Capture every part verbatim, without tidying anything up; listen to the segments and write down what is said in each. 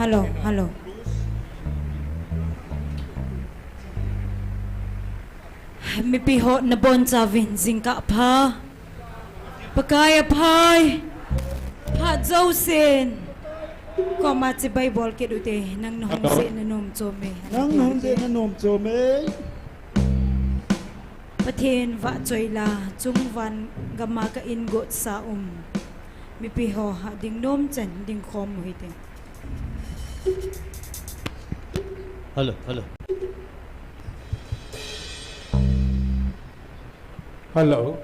Hello, hello. Mipi ho nabonchauvin jingkah pha. Pakai aphai. Phat jousen. Koma chibai bol kit ute, nang nahung jeh nanom chom e. Nang nahung jeh nanom chom e. Pathen vahchoi la, chungvan gama ka in gotsa um. Mipi ho ha ding nom chan ding khom u hite. Hello, hello. Hello.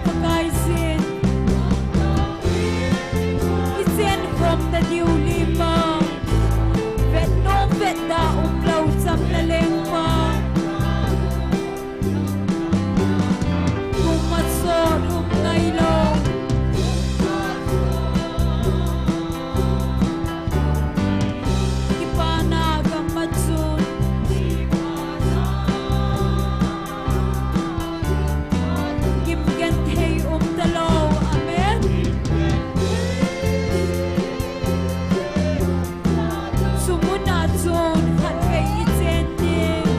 Pakaiyin, kichen khom ta diu lima, vet nom vet da umlou cham na lengpa, kum a sot um ngailou, kipana gam a chun gim genthei um talou. Amen. Chu muna chun khatvei i chen ding.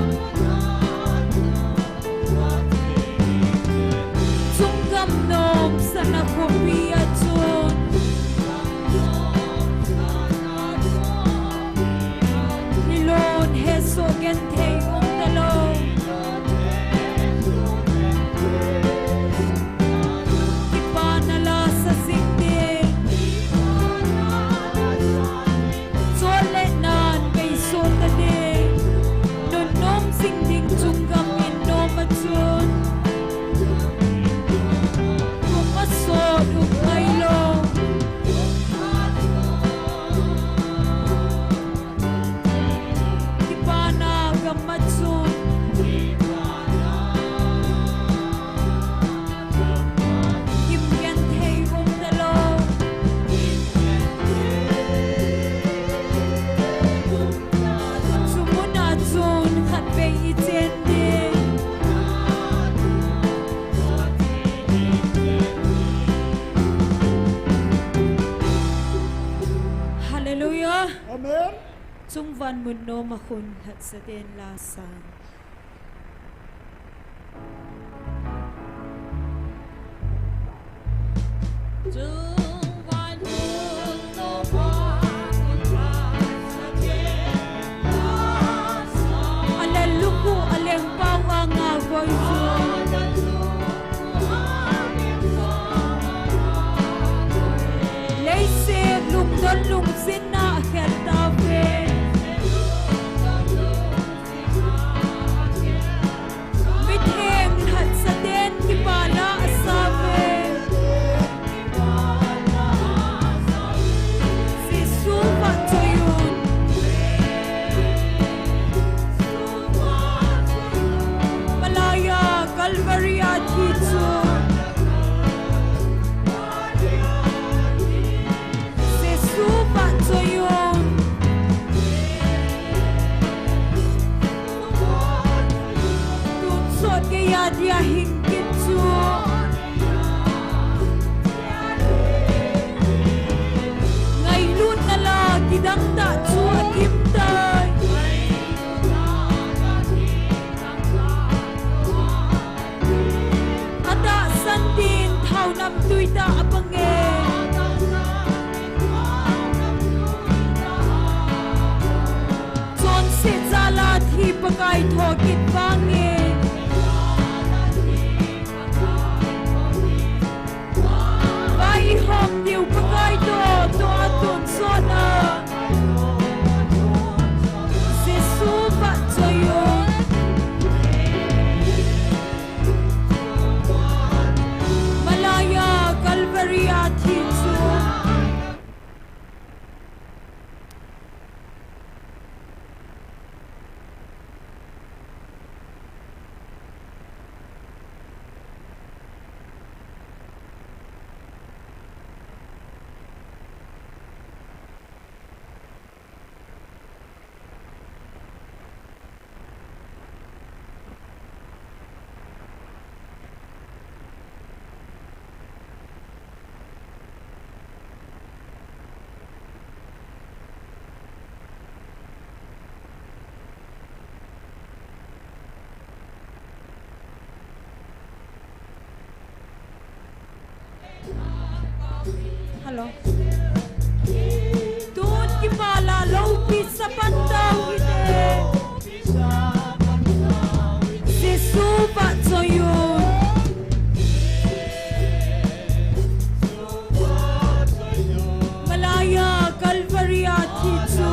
Chunggam nom sana khopi a chun nilun hesoh genthei um talou. Kipana la sa jing ding. Chol le nan bei sot ta ding. Nunnom jing ding chunggam in nom a chun, kum a sot um ngailou, kipana gam a chun gim genthei um talou. Chu muna chun khatvei i chen ding. Hallelujah. Amen. Chungvan mun nom a khun lhatsa ten la sa. Alel lukhu, aleng pau anga koi chu. Leiset lungdon lungsin na khel tave. Mitheng lhatsa ten kipana a sa ve. Jesu vahchoi un. Malai a Calvary a thi chu. Jesu vahchoi un. Tonsot geiya dia hing kit chu. Ngailutna la kidang tah chu agim tai. Atahsan din thao namtui tah abang e. Chonset jal a thi Pakai tho kit vang e. Vai hom diu Pakai toh, toh a tonsot na. Jesu vahchoi un. Malai a Calvary a thi chu. Hello. Tun kipah la loupi sa pan tau hite. Jesu vahchoi un. Malai a Calvary a thi chu.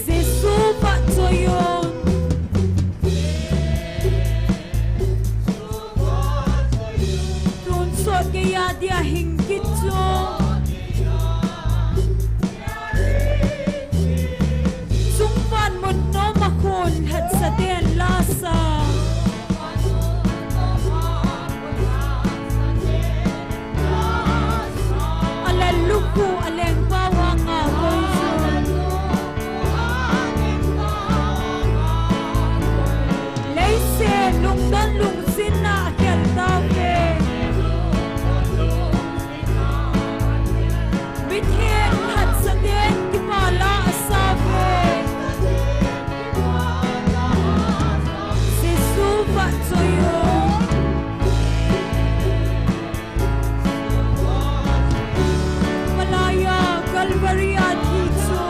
Jesu vahchoi un. Tia hing kit chu. Sungpan mun nom a khun lhatsa ten lasa. Alel lukhu aleng pau anga koi chu. Leiset lungdon lungsin a khel tave. Mitheng lhatsa ten kipah la asave. Jesu vahchoi o. Malaiya Calvary a thi chu.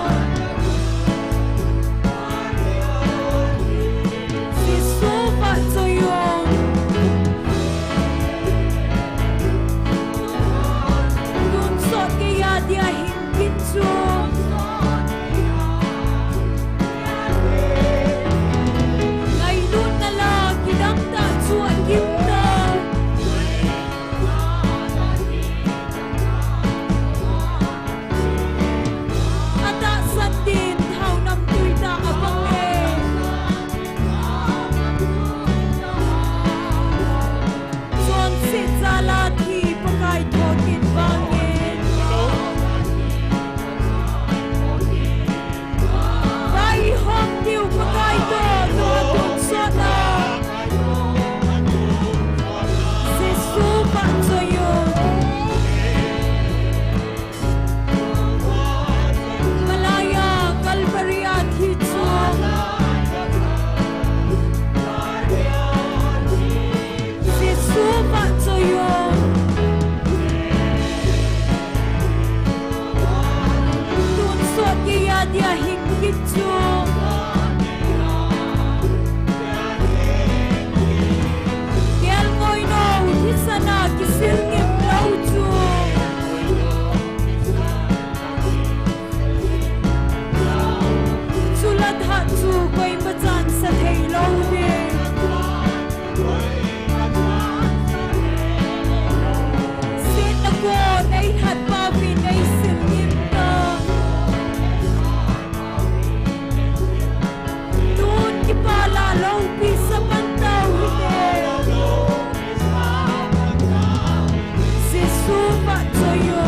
Jesu vahchoi o. Tonsot keiya dia hing kit chu. Ngailutna la kidang tah chu agim ta. Atahsan din thao namtui tah abang e. Chonset jal a thi Pakai thot in vang e. Vai hom diu Pakai toh, toh tonsot a. Jesu vahchoi o. Malaiya Calvary a thi chu. Jesu vahchoi o. Tonsot keiya dia hing kit chu. Kelngoi nou thisan a kisil ngim lou chu. Chule tha chu koima chan sa thei lou ding. Setna kon ei lhat pau vin ei sil ngim ta. Tun kipah la loupi sa pan tau hite. Jesu vahchoi o.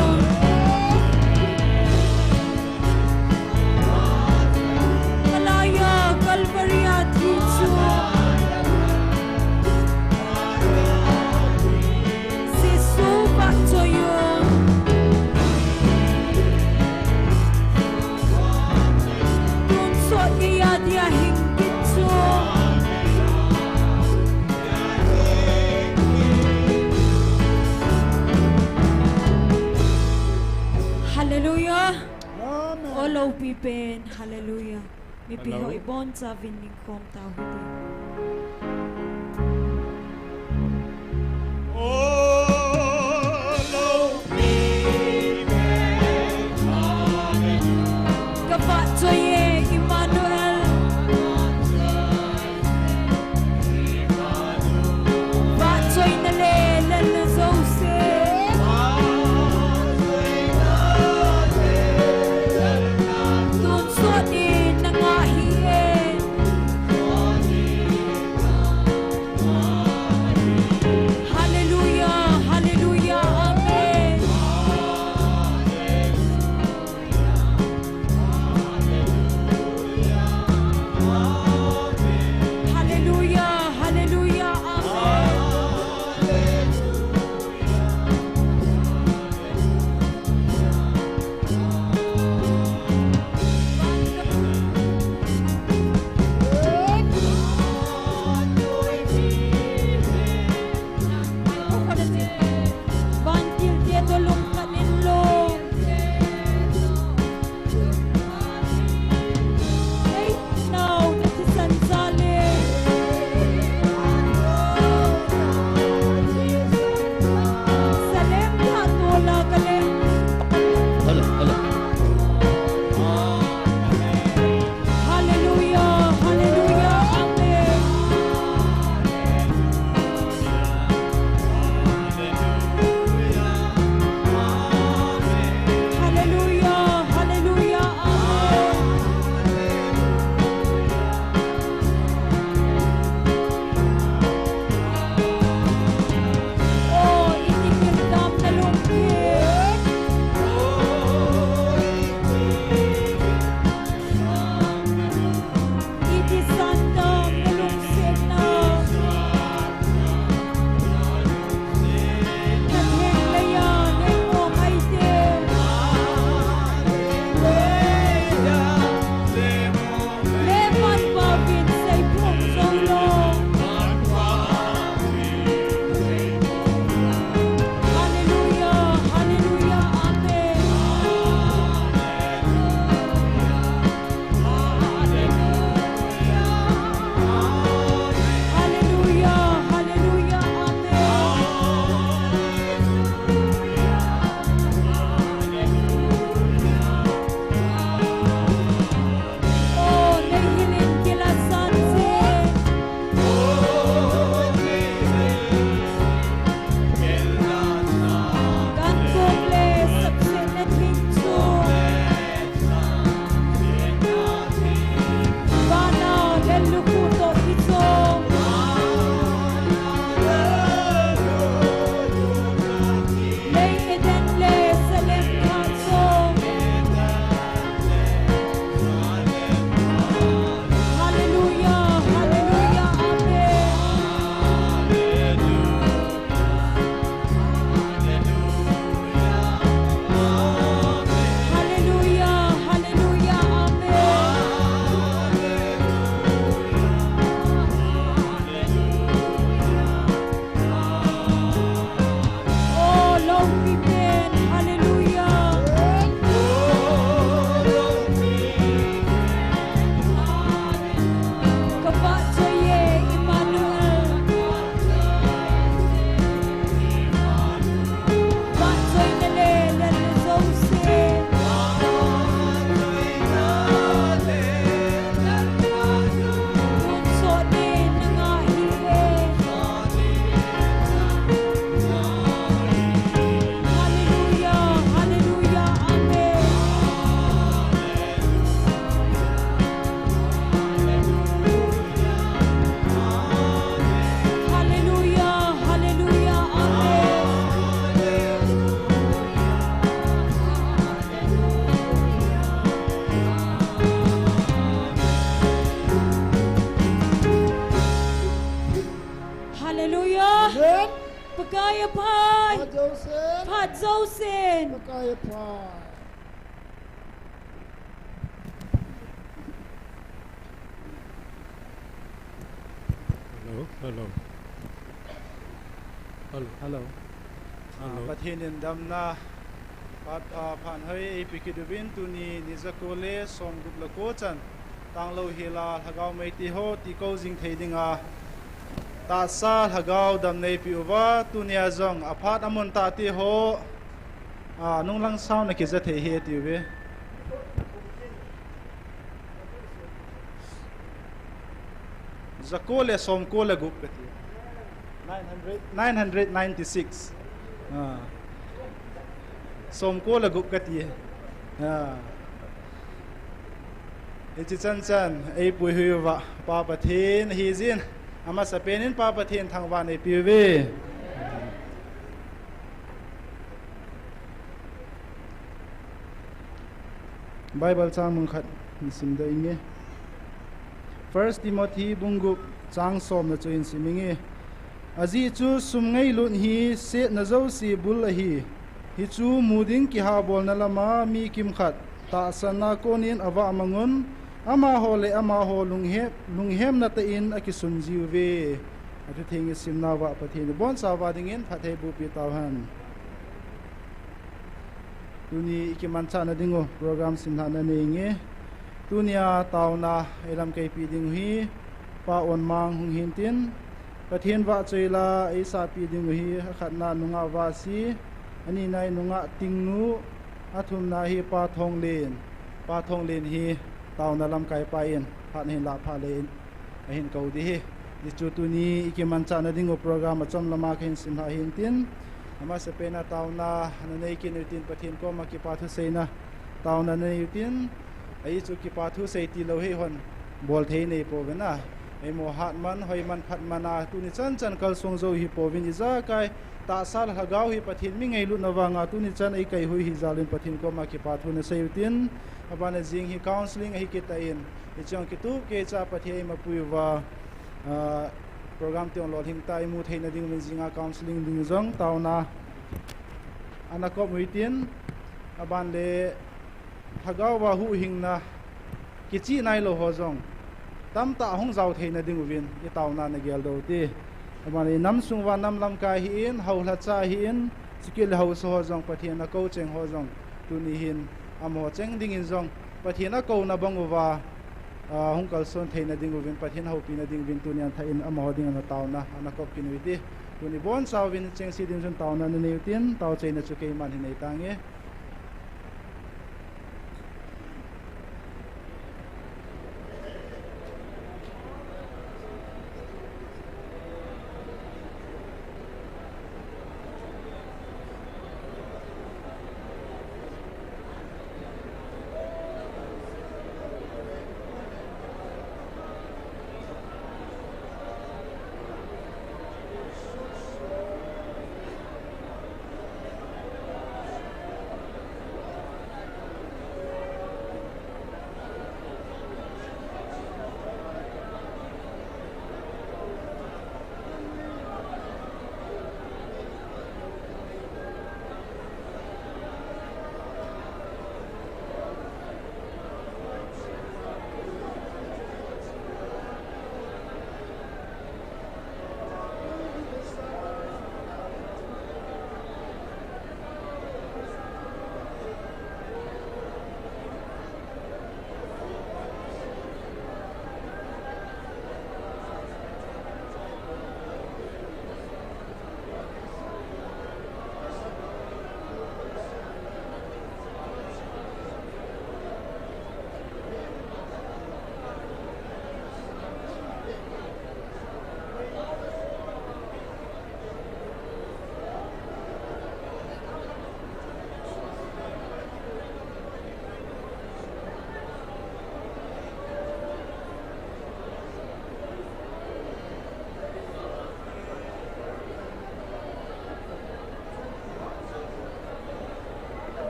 Malaiya Calvary a thi chu. Jesu vahchoi o. Tonsot keiya dia hing kit chu. Hallelujah. Amen. O loupi pen, hallelujah. Mipi hoi bon chavin ningkhom tau hite. Ka vahchoi e, Emmanuel. Vahchoina le lelna jouse. Tonsot in na ngah hih e. Hallelujah. Amen. Pakai aphan. Phat jousen. Phat jousen. Pakai aphan. Hello, hello. Hello. Hello. Hello. Ah, Pathen in damna, phat pha phat hoi eipe kit uvin, tuni ni jako le somgup le ko chan, tanglou hela lhagao mei ti ho ti kou jing thei dinga, tahsa lhagao dam neipe uva, tunia jong aphat amun tah ti ho, ah, nunglang sound na kija thei hi ati uve. Jako le somko le gup kati. Nine hundred, nine hundred ninety-six. Ah. Somko le gup kati. Ah. Hiche chan chan, eipui hoi uva, Pa Pathen ahi jin, amasapen in Pa Pathen thangvah neipe uve. Bible chang mun khat hin simdoh inge. First Timothy bung gup chang som na chu hin sim inge. Ajeh chu sum ngailut hi setna jouse bul ahi. Hichu mu ding kihabolna lama mi kimkhat tahsanna konin avah mangun, amaho le amaho lunghem, lunghemna tah in akisun jiuve. Athu theng isimna uva Pathen in ibonchauva dingin phatthei bohpi tauhen. Tuni ikimanchahna dingu program simlhahna nei inge. Tunia taona eilamkaipi dingu hi Pa Onmang hung hintin, Pathen vahchoila eisahpi dingu hi, akhatna nungah Vahsi, anina nungah Tingnu, athumna hi Pa Thonglen. Pa Thonglen hi taona lamkaipa in phat ahin lah phat le in ahin kou ding ahi. Hichu tuni ikimanchahna dingu program achom lama kahin simlhah hintin, amasapen a taona nanei kit utin Pathen koma kipa thuseina taona nanei utin, ahi chu kipa thusei tilou hi hon bol thei neipouvin a, eimo hatman, hoiman, phatman a tuni chan chan kalsong jou hipouvin, ijakai tahsa le lhagao hi Pathen mi ngailutna vanga tuni chan eikaihui hijal in Pathen koma kipa thu nasei utin, abana jing hi counselling ahi kit tan, hiche jong kitup keicha Pathen eimapui uva, ah, program teng lolhing tah imu theina dinguvin jinga counselling ding jong taona ana kop utin, aban le lhagao va huhhingna kichih nailou ho jong tamtah ahung jao theina dinguvin itaona nageldoh ute. Aban le inam sung uva nam lamkai ahin, hou lhacha ahin, chukit le haosa ho jong Pathen akou cheng ho jong tuni hin amaho cheng dingin jong Pathen akouna bang uva, ah, hung kalson theina dinguvin, Pathen houpina dinguvin tunia thah in amaho dinga taona ana kop kit ute. Tuni ibonchauvin chengse din chun taona nanei utin, taochaina chu keiman hin nei tange.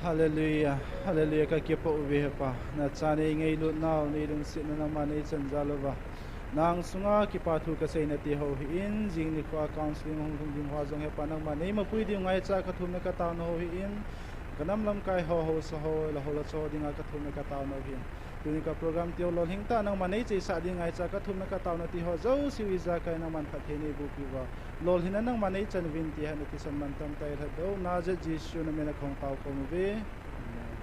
Hallelujah, hallelujah, kakipah uve Hepa. Nachate ngailut nau, neilungsetna nangman neichan jal uva, nang sunga kipa thu kasei nati ho hih in, jing nikho a counseling hung lhung ding hoa jong Hepa nangman neimapui diu ngaicha kathumna kataona ho hih in, kanam lamkai ho, haosa ho, le haosa ho dinga kathumna kataona ho hih in. Tuni ka program teu lolhing tah nangman neicheisah ding ngaicha kathumna kataona ti ho jouse u ijakai nangman phatthei neiboh piuva, lolhinna nangman neichan uvin ti hatna thisan mantam tah eilhat douna jeh Jesu namin a kahung tao khom uve. Amen.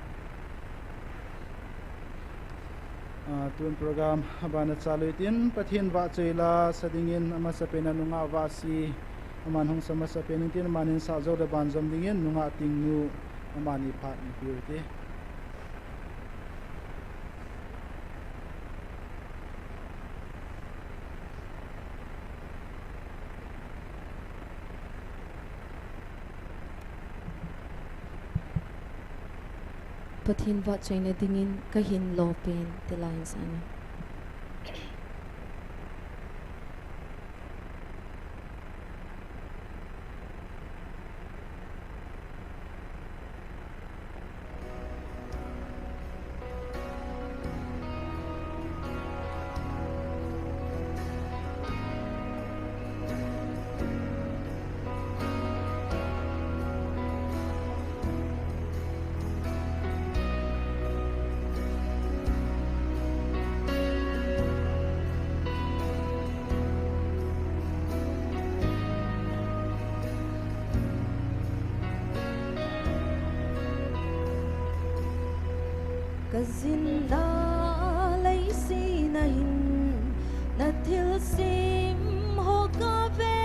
Ah, tun program abana chalui tin, Pathen vahchoi la sa dingin amasapen a nungah vahsi aman hung sa masapen in tin, amanin sah jou le banjom dingin nungah Tingnu amani phat eipe u hite. Pathen vahchoina dingin kahin lopen ti lai in sa na. Kajinna leiset na hin, nathilsem ho kave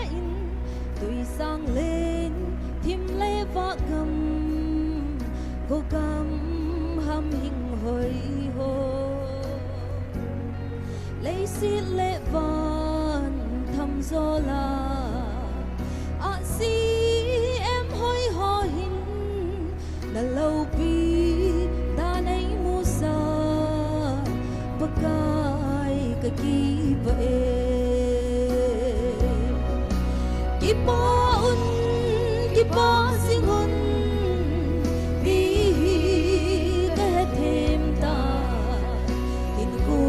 in, twisang len thim le vah gam, gogam ham hinghoi ho. Leiset le van thamjo la, ahsi em hoi ho hin, naloupi dan eimusa, Pakai kakipah e. Kipah un, kipah jing un, ti hi kahethem tai. Hinkho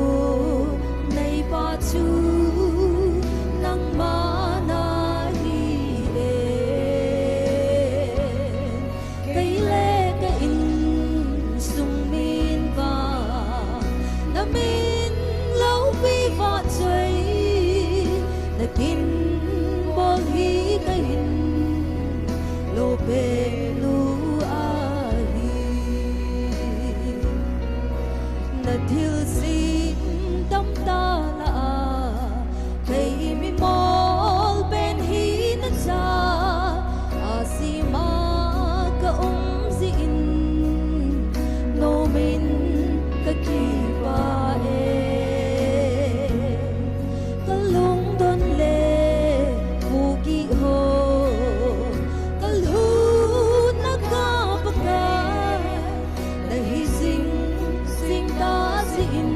neipa chu nangma nahi e. Kei le ka insung min vang, namin loupi vahchoi, nakin bol hi kahin loupenu ahi. Nathilsem tamtah lah a, kei mimol pen hina cha, ahsi ma kaum jeh in, nomin kakipah e. Kalungdon le Kuki ho, kalhunna ka Pakai, nahi jing jing ta jeh in,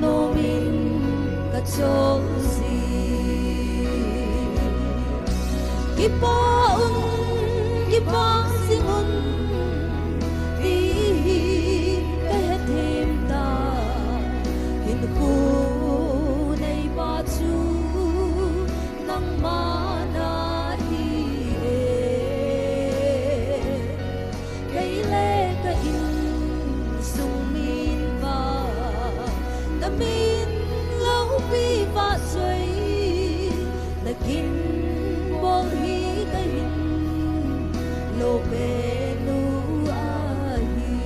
nomin kachol jin. Kipah un, kipah jing un, ti hi kahethem tai. Hinkho neipa chu nangma nahi e. Kei le ka insung min vang, namin loupi vahchoi, nakin bol hi kahin loupenu ahi.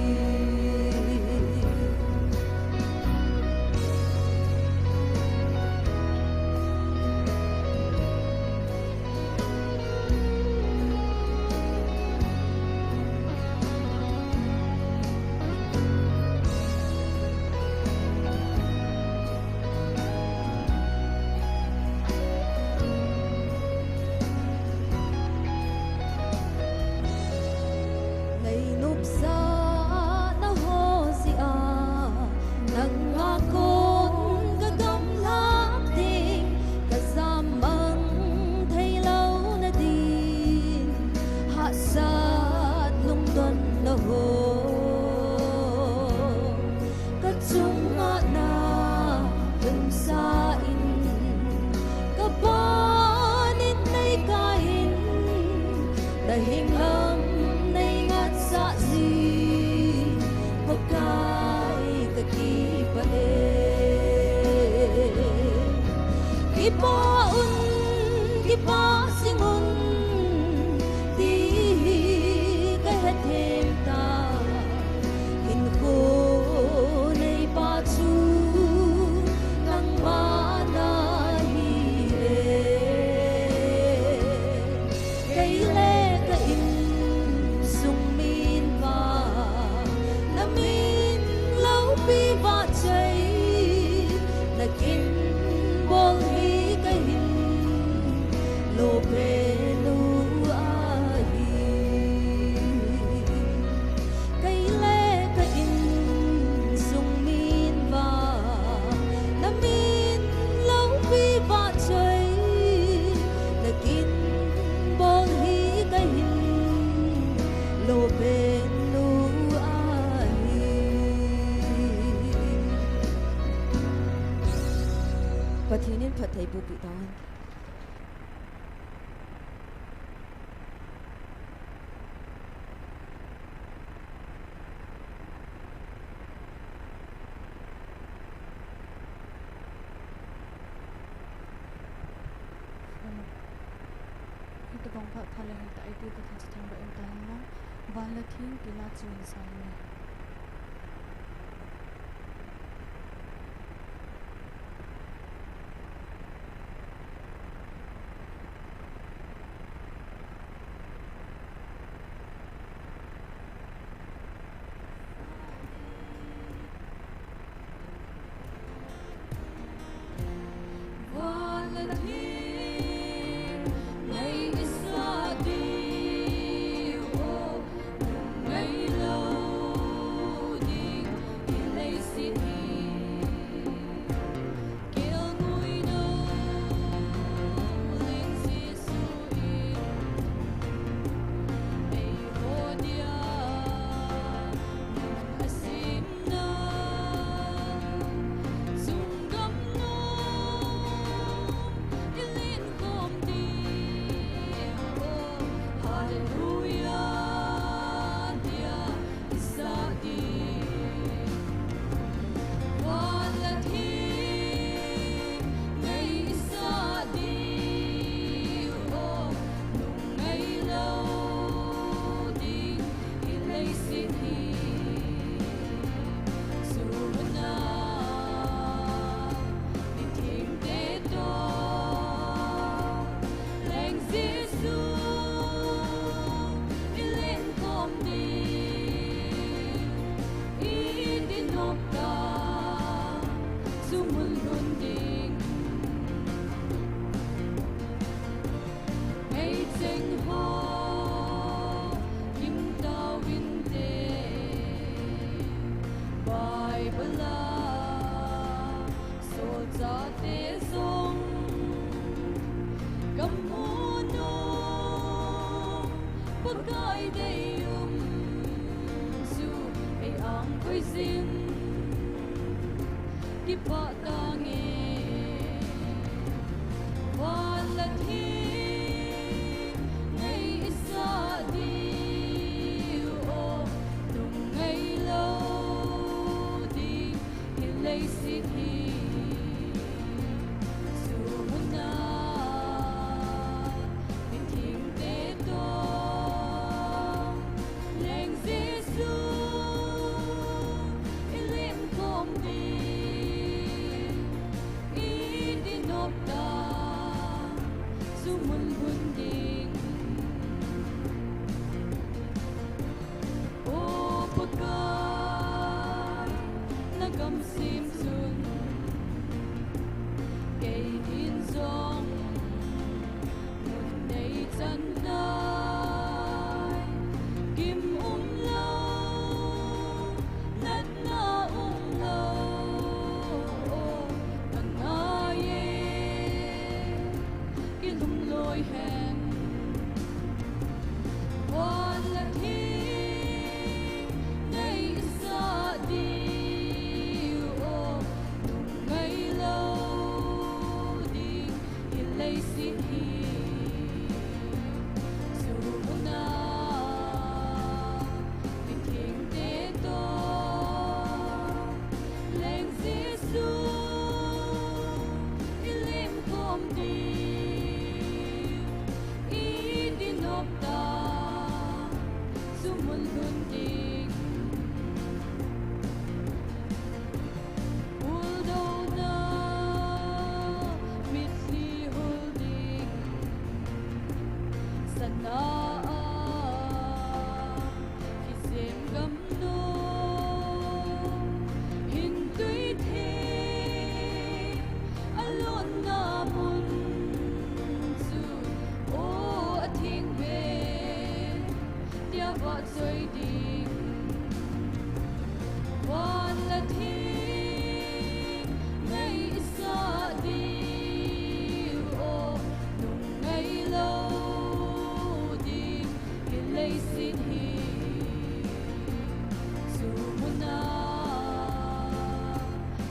Kipah jing un ti hi ka hethem ta, hinkho neipa chu nangma na hi e. Kei le ka insung min vang, na min loupi vahchoi, na kin bol hi ka hin lo pen u ahi. Kei le ka insung min vang, na min loupi vahchoi, na kin bol hi ka hin lo pen u ahi. Pathen in phatthei boh peh tahen. Hitobang phat pha le hita, Pathen chu thangvah in tahen lang, van le thing kila chu in sa le. Meicheng ho, gim tauvin te, Bible a solchahte jong kamu nom, Pakai deium chu ei angkoi jin. Kipah tange, van le thing nei isah diu o, nung ngai lou ding hi leiset hi. Chu muna, mithengte toh leng Jesu i lemkhom ding, iti nop ta, chu mun hun ding. O Pakai, na gamsim chun, kei hin jong mun nei chan nai, gim um lou, natna um lou, o, ka ngai e, kilungloi hen. Van le thing nei isah diu o, nung ngai lou ding hi leiset hi. Chu muna, mithengte toh leng Jesu i lemkhom ding, Sumun lhun ding, buldona, mitlhi hul ding, sana a kisem gam no, hin tui the, a lonna mun chu, o, a thing be, tia va choi ding. Van le thing ngai sa ding, o, nung ngai lo ding, hi leiset hi. Chu muna,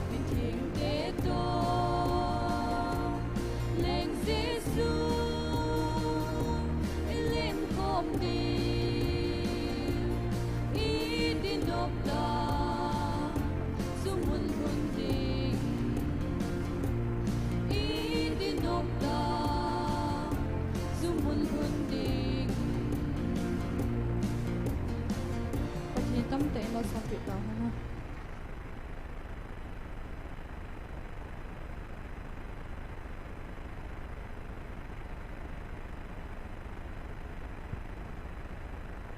mithengte toh, leng Jesu, i lemkhom ding, i dinop ta, sumun lhun ding, i dinop ta, sumun lhun ding. Pathen tamtah in malsompi tauhen.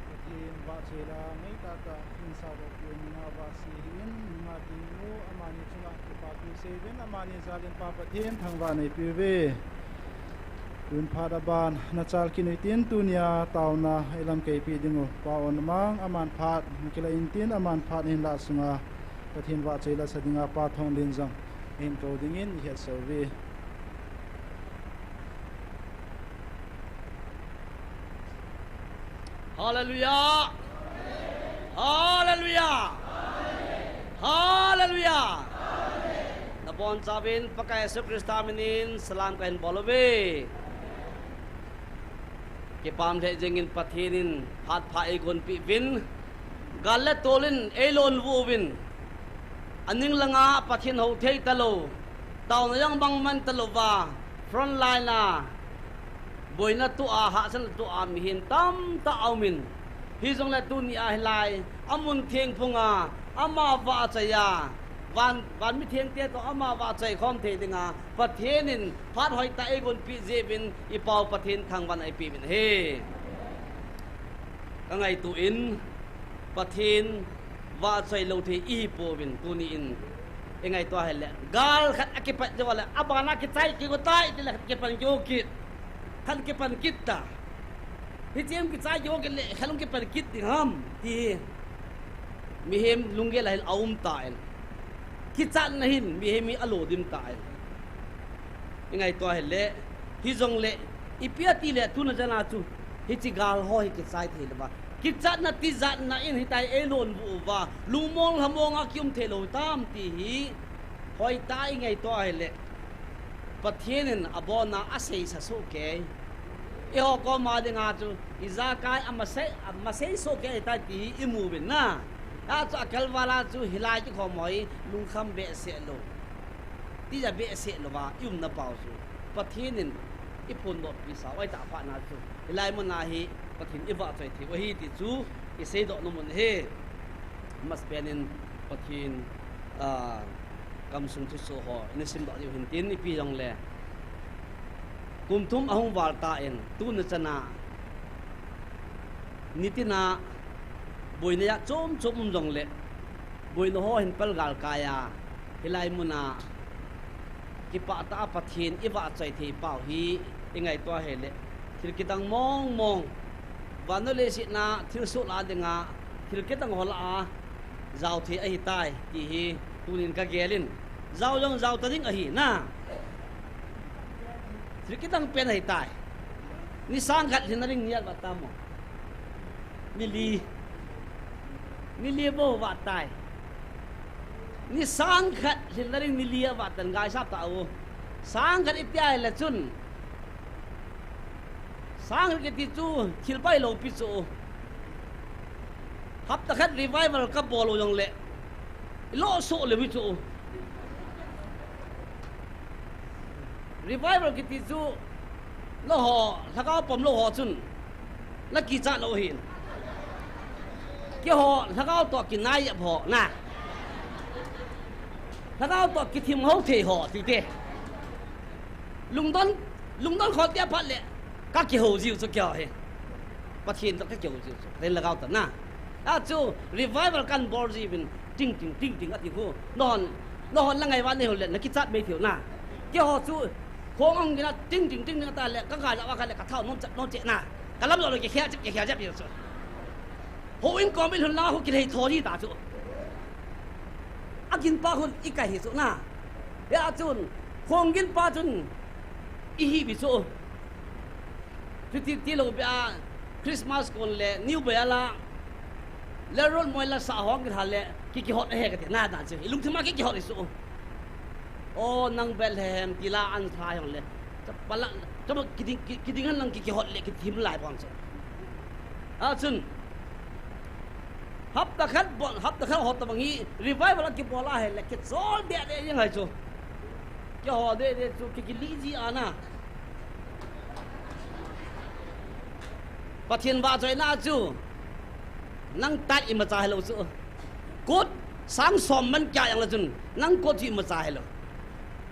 Pathen vahchoi la, ngai tah tah in sadoh peh in, na vahsi hin, na ding u, amani chunga kipa thu seiyuvin, amani jal in Pa Pathen thangvah neipeh uve. Tun phat aban, nachal kit u hitin, tunia taona eilamkai peh ding u, Pa Onmang, aman phat, nakilai intin, aman phat hin la sunga, Pathen vahchoi la sa dinga Pa Thonglen jong, ahin kou dingin, ihet sah uve. Hallelujah! Hallelujah! Hallelujah! Nabonchauvin Pakai Jesu Christa minin salam kahin bol uve. Kipah lheh jengin Pathen in phat pha eigonpeh uvin, gal le tol in eilonvu uvin, aning langa Pathen hou thei talou, taona jong bang man talouva, front line a, boina toh a, hahsatna toh a, mihem tamtah aumin, hijongle tunia hilai, amun theng phunga, ama vahchoi a, van, van mithengte toh ama vahchoi khom thei dinga, Pathen in phat hoitah eigonpeh jeh uvin, i Pau Pathen thangvahna eipeuvin ahi. Kangaito in, Pathen vahchoi lou thei ihipouvin, tuni in, ingaito ahile, gal khat akipat jou le, abana kichai kit u tai tile, khat kipan jou kit, khat kipan kit ta. Hiche kichai jou kit le, khat hung kipan kit ding ham, ti hi mihem lunggel a hin aum tan. Kichatna hin mihem hi alo dim tan. Ingaito ahile, hijongle, ipi atile tuna chana chu, hiche gal ho hi kichai thei louva, kichatna tijatna in hitia eilonvu uva, lungmong lhamonga kium thei lou tam ti hi, hoitah a ingaito ahile, Pathen in abona aseisa sohkei. Eiho koma dinga chu, ijakai amasei, amasei sohkei tai ti hi imu uvin na. Achu akalvala chu hilai kikhom ho hi lungkham behseh lou, tija behseh louva iumna pau chu, Pathen in iphondohpi sau ahitah phatna chu, hilai muna hi Pathen ivahchoi thei u ahi ti chu iseidohna mun ahi. Amasapen in Pathen, ah, kamsung thusoh ho ina simdoh diu hintin, ipi jongle kum thum ahung val tan, tuna chana nitina boina jat chom chom um jongle, boina ho hin palgal kai a, hilai muna kipahtah a Pathen ivahchoi thei pau hi ingaito ahile, thil kidang mong mong, vannoi leiset a thilsoh lah a dinga thil kidang ho lah a jao thei ahitai ti hi tunin kagelin, jao jong jao ta ding ahi na. Thil kidang pen ahitai. Ni sang khat lhinna ding ni avat tamo? Ni li. Ni li bou avat tai. Ni sang khat lhinna ding ni li avat tan, ngaisap tau. Sang khat iti ahile chun, sang khat kiti chu thil bailou pi chu. Hapta khat revival kabol u jongle, ilosoh lou hi chu. Revival kiti chu, lou ho, lhagao pom lou ho chun, Nakichat lou hin. Keiho, lhagao toh kinai jep ho, na. Lhagao toh kithim ho thei ho, tite. Lungdon, lungdon kho tia phat le, kakihou jiu chu keiho hi. Pathen toh kakihou jiu chu. Pathen lhagao toh, na. Achu, revival kan bol jiuvin, ting, ting, ting, ting, ati khu. Nahon, nahon la ngai va nei ho le, nakichat mai thei u, na. Keiho chu, khong ong gina, ting, ting, ting, ting, ata le, ka ngai la va kha le, ka thao nom chat, nom chat, na. Ka lam lo lo kikhel jep, kikhel jep, ati chu. Houin kom ilhun lang khu kilhei tho ji ta chu. Agin pa khun ikai hi chu na. Hia chun, khong gin pa chun ihi bi chu. Chuti tilou beh a Christmas kon le New Year la, le rol moi la sa hong kilha le, ki kihot ahi kati na dan chu. Ilungthim a ki kihot hi chu. O nang Bethlehem ti la an tha jong le. Chapa la, chapa kiding, ki, kiding han lang ki, kihot le kithim lai bon chu. Achun. Hapta khat bon, hapta khat ho tabang hi revival a kibol a hile kichol deh deh jeng ahi chu. Kihot deh deh chu ki, kili ji ana. Pathen vahchoina chu. Nang tat imacha hilou chu. Kot sang som man kya jong le chun, nang kot chu imacha hilou.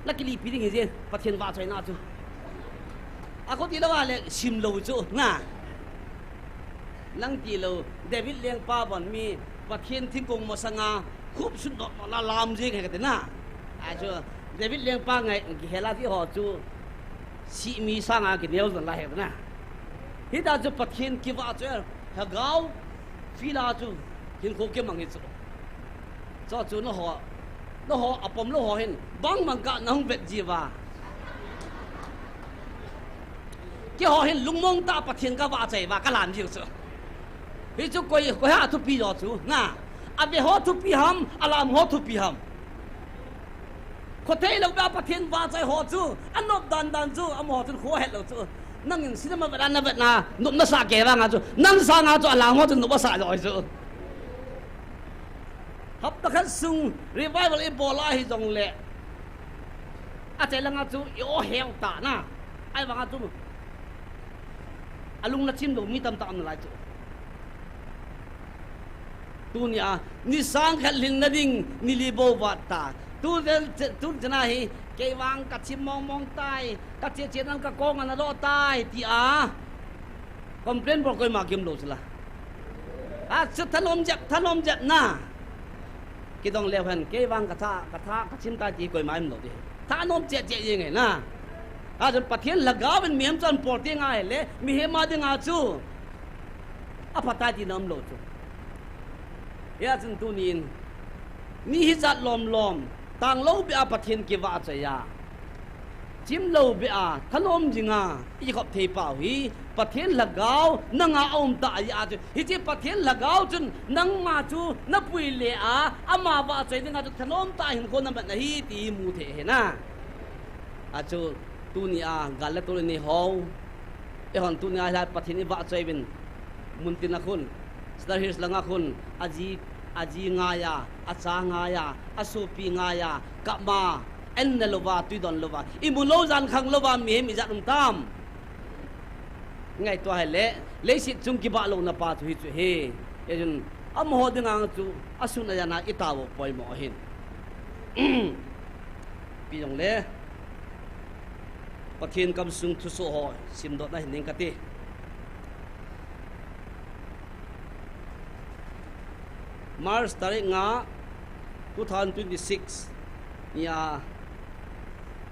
Nakilipi ding hije, Pathen vahchoina chu. A kot ilou a le sim lou chu, na. Nang tilou, David lengpa bon mi, Pathen thingkong masanga, khup sut nop nop la lam jeng ahi kati na. Achu, David lengpa ngai, kihel a ti ho chu, sih mi sanga kineo jon la ahi kati na. Hita chu Pathen kivahchoi, lhagao, feel a chu, hinkho kimang hi chu. Chu chu nangho, nangho apom lou ho hin, bang bang ka nahung vet ji uva. Keiho hin lungmong tah a Pathen ka vahchoi uva, ka lam jiu chu. Hichu koi, koi ha thupi jo chu, na. Ave ho thupi ham, alam ho thupi ham. Khothei lou beh a Pathen vahchoi ho chu, anop dan dan chu, amaho chun kho het lou chu. Nangin cinema vet a navet na, nop nasah kei vang a chu, nang sanga chu alam ho chu nop asah jo chu. Hapta khat sung revival ibol a hijongle. Achai langa chu i-o heu ta na. Ahivanga chu alung nachim lou mi tamtah um nalai chu. Tunia, ni sang khat lhinna ding, ni li bou vat ta. Tu chen, tu chena hi, kei vang kachim mong mong tai, kache che nan kakong ana lo tai, tia. Complain bol koima kium lou chula. Achu thanom jep, thanom jep na. Kidong leu hen, kei vang katha, katha, kachim tai ti koima um lou ding. Thanom cheh cheh jeng e na. Achun Pathen lhagao in mihem chun pol teng ahile, mihem a dinga chu aphatai tina um lou chu. Hia chun tunin, mi hijat lom lom, tanglou beh a Pathen kivahchoi a. Chimlou beh a, thanom jinga, ikhop thei pau hi, Pathen lhagao, nanga aum ta ahi a chu. Hiche Pathen lhagao chun, nangma chu, napui le a, ama vahchoi dinga chu, thanom tah a hinkho naman ahi, ti imu thei ahi na. Achu, tunia, gal le tol inei ho. Eihon tunia hilai Pathen ivahchoi uvin. Muntin a khun, Cedar Hills langa khun, aji, aji ngaiya, acha ngaiya, asopi ngaiya, kap ma, an ne louva, tui don louva, imu lou jan khang louva, mihem ijat um tam. Ngaito ahile, leiset chung kibah louna pa chu hichu ahi. Hijeh chun, amaho dinga chu, asun ajan a itao poimo ahin. Ipi jongle, Pathen kamsung thusoh ho simdohna hin ning kati. March tarik nga, two thousand twenty-six nia,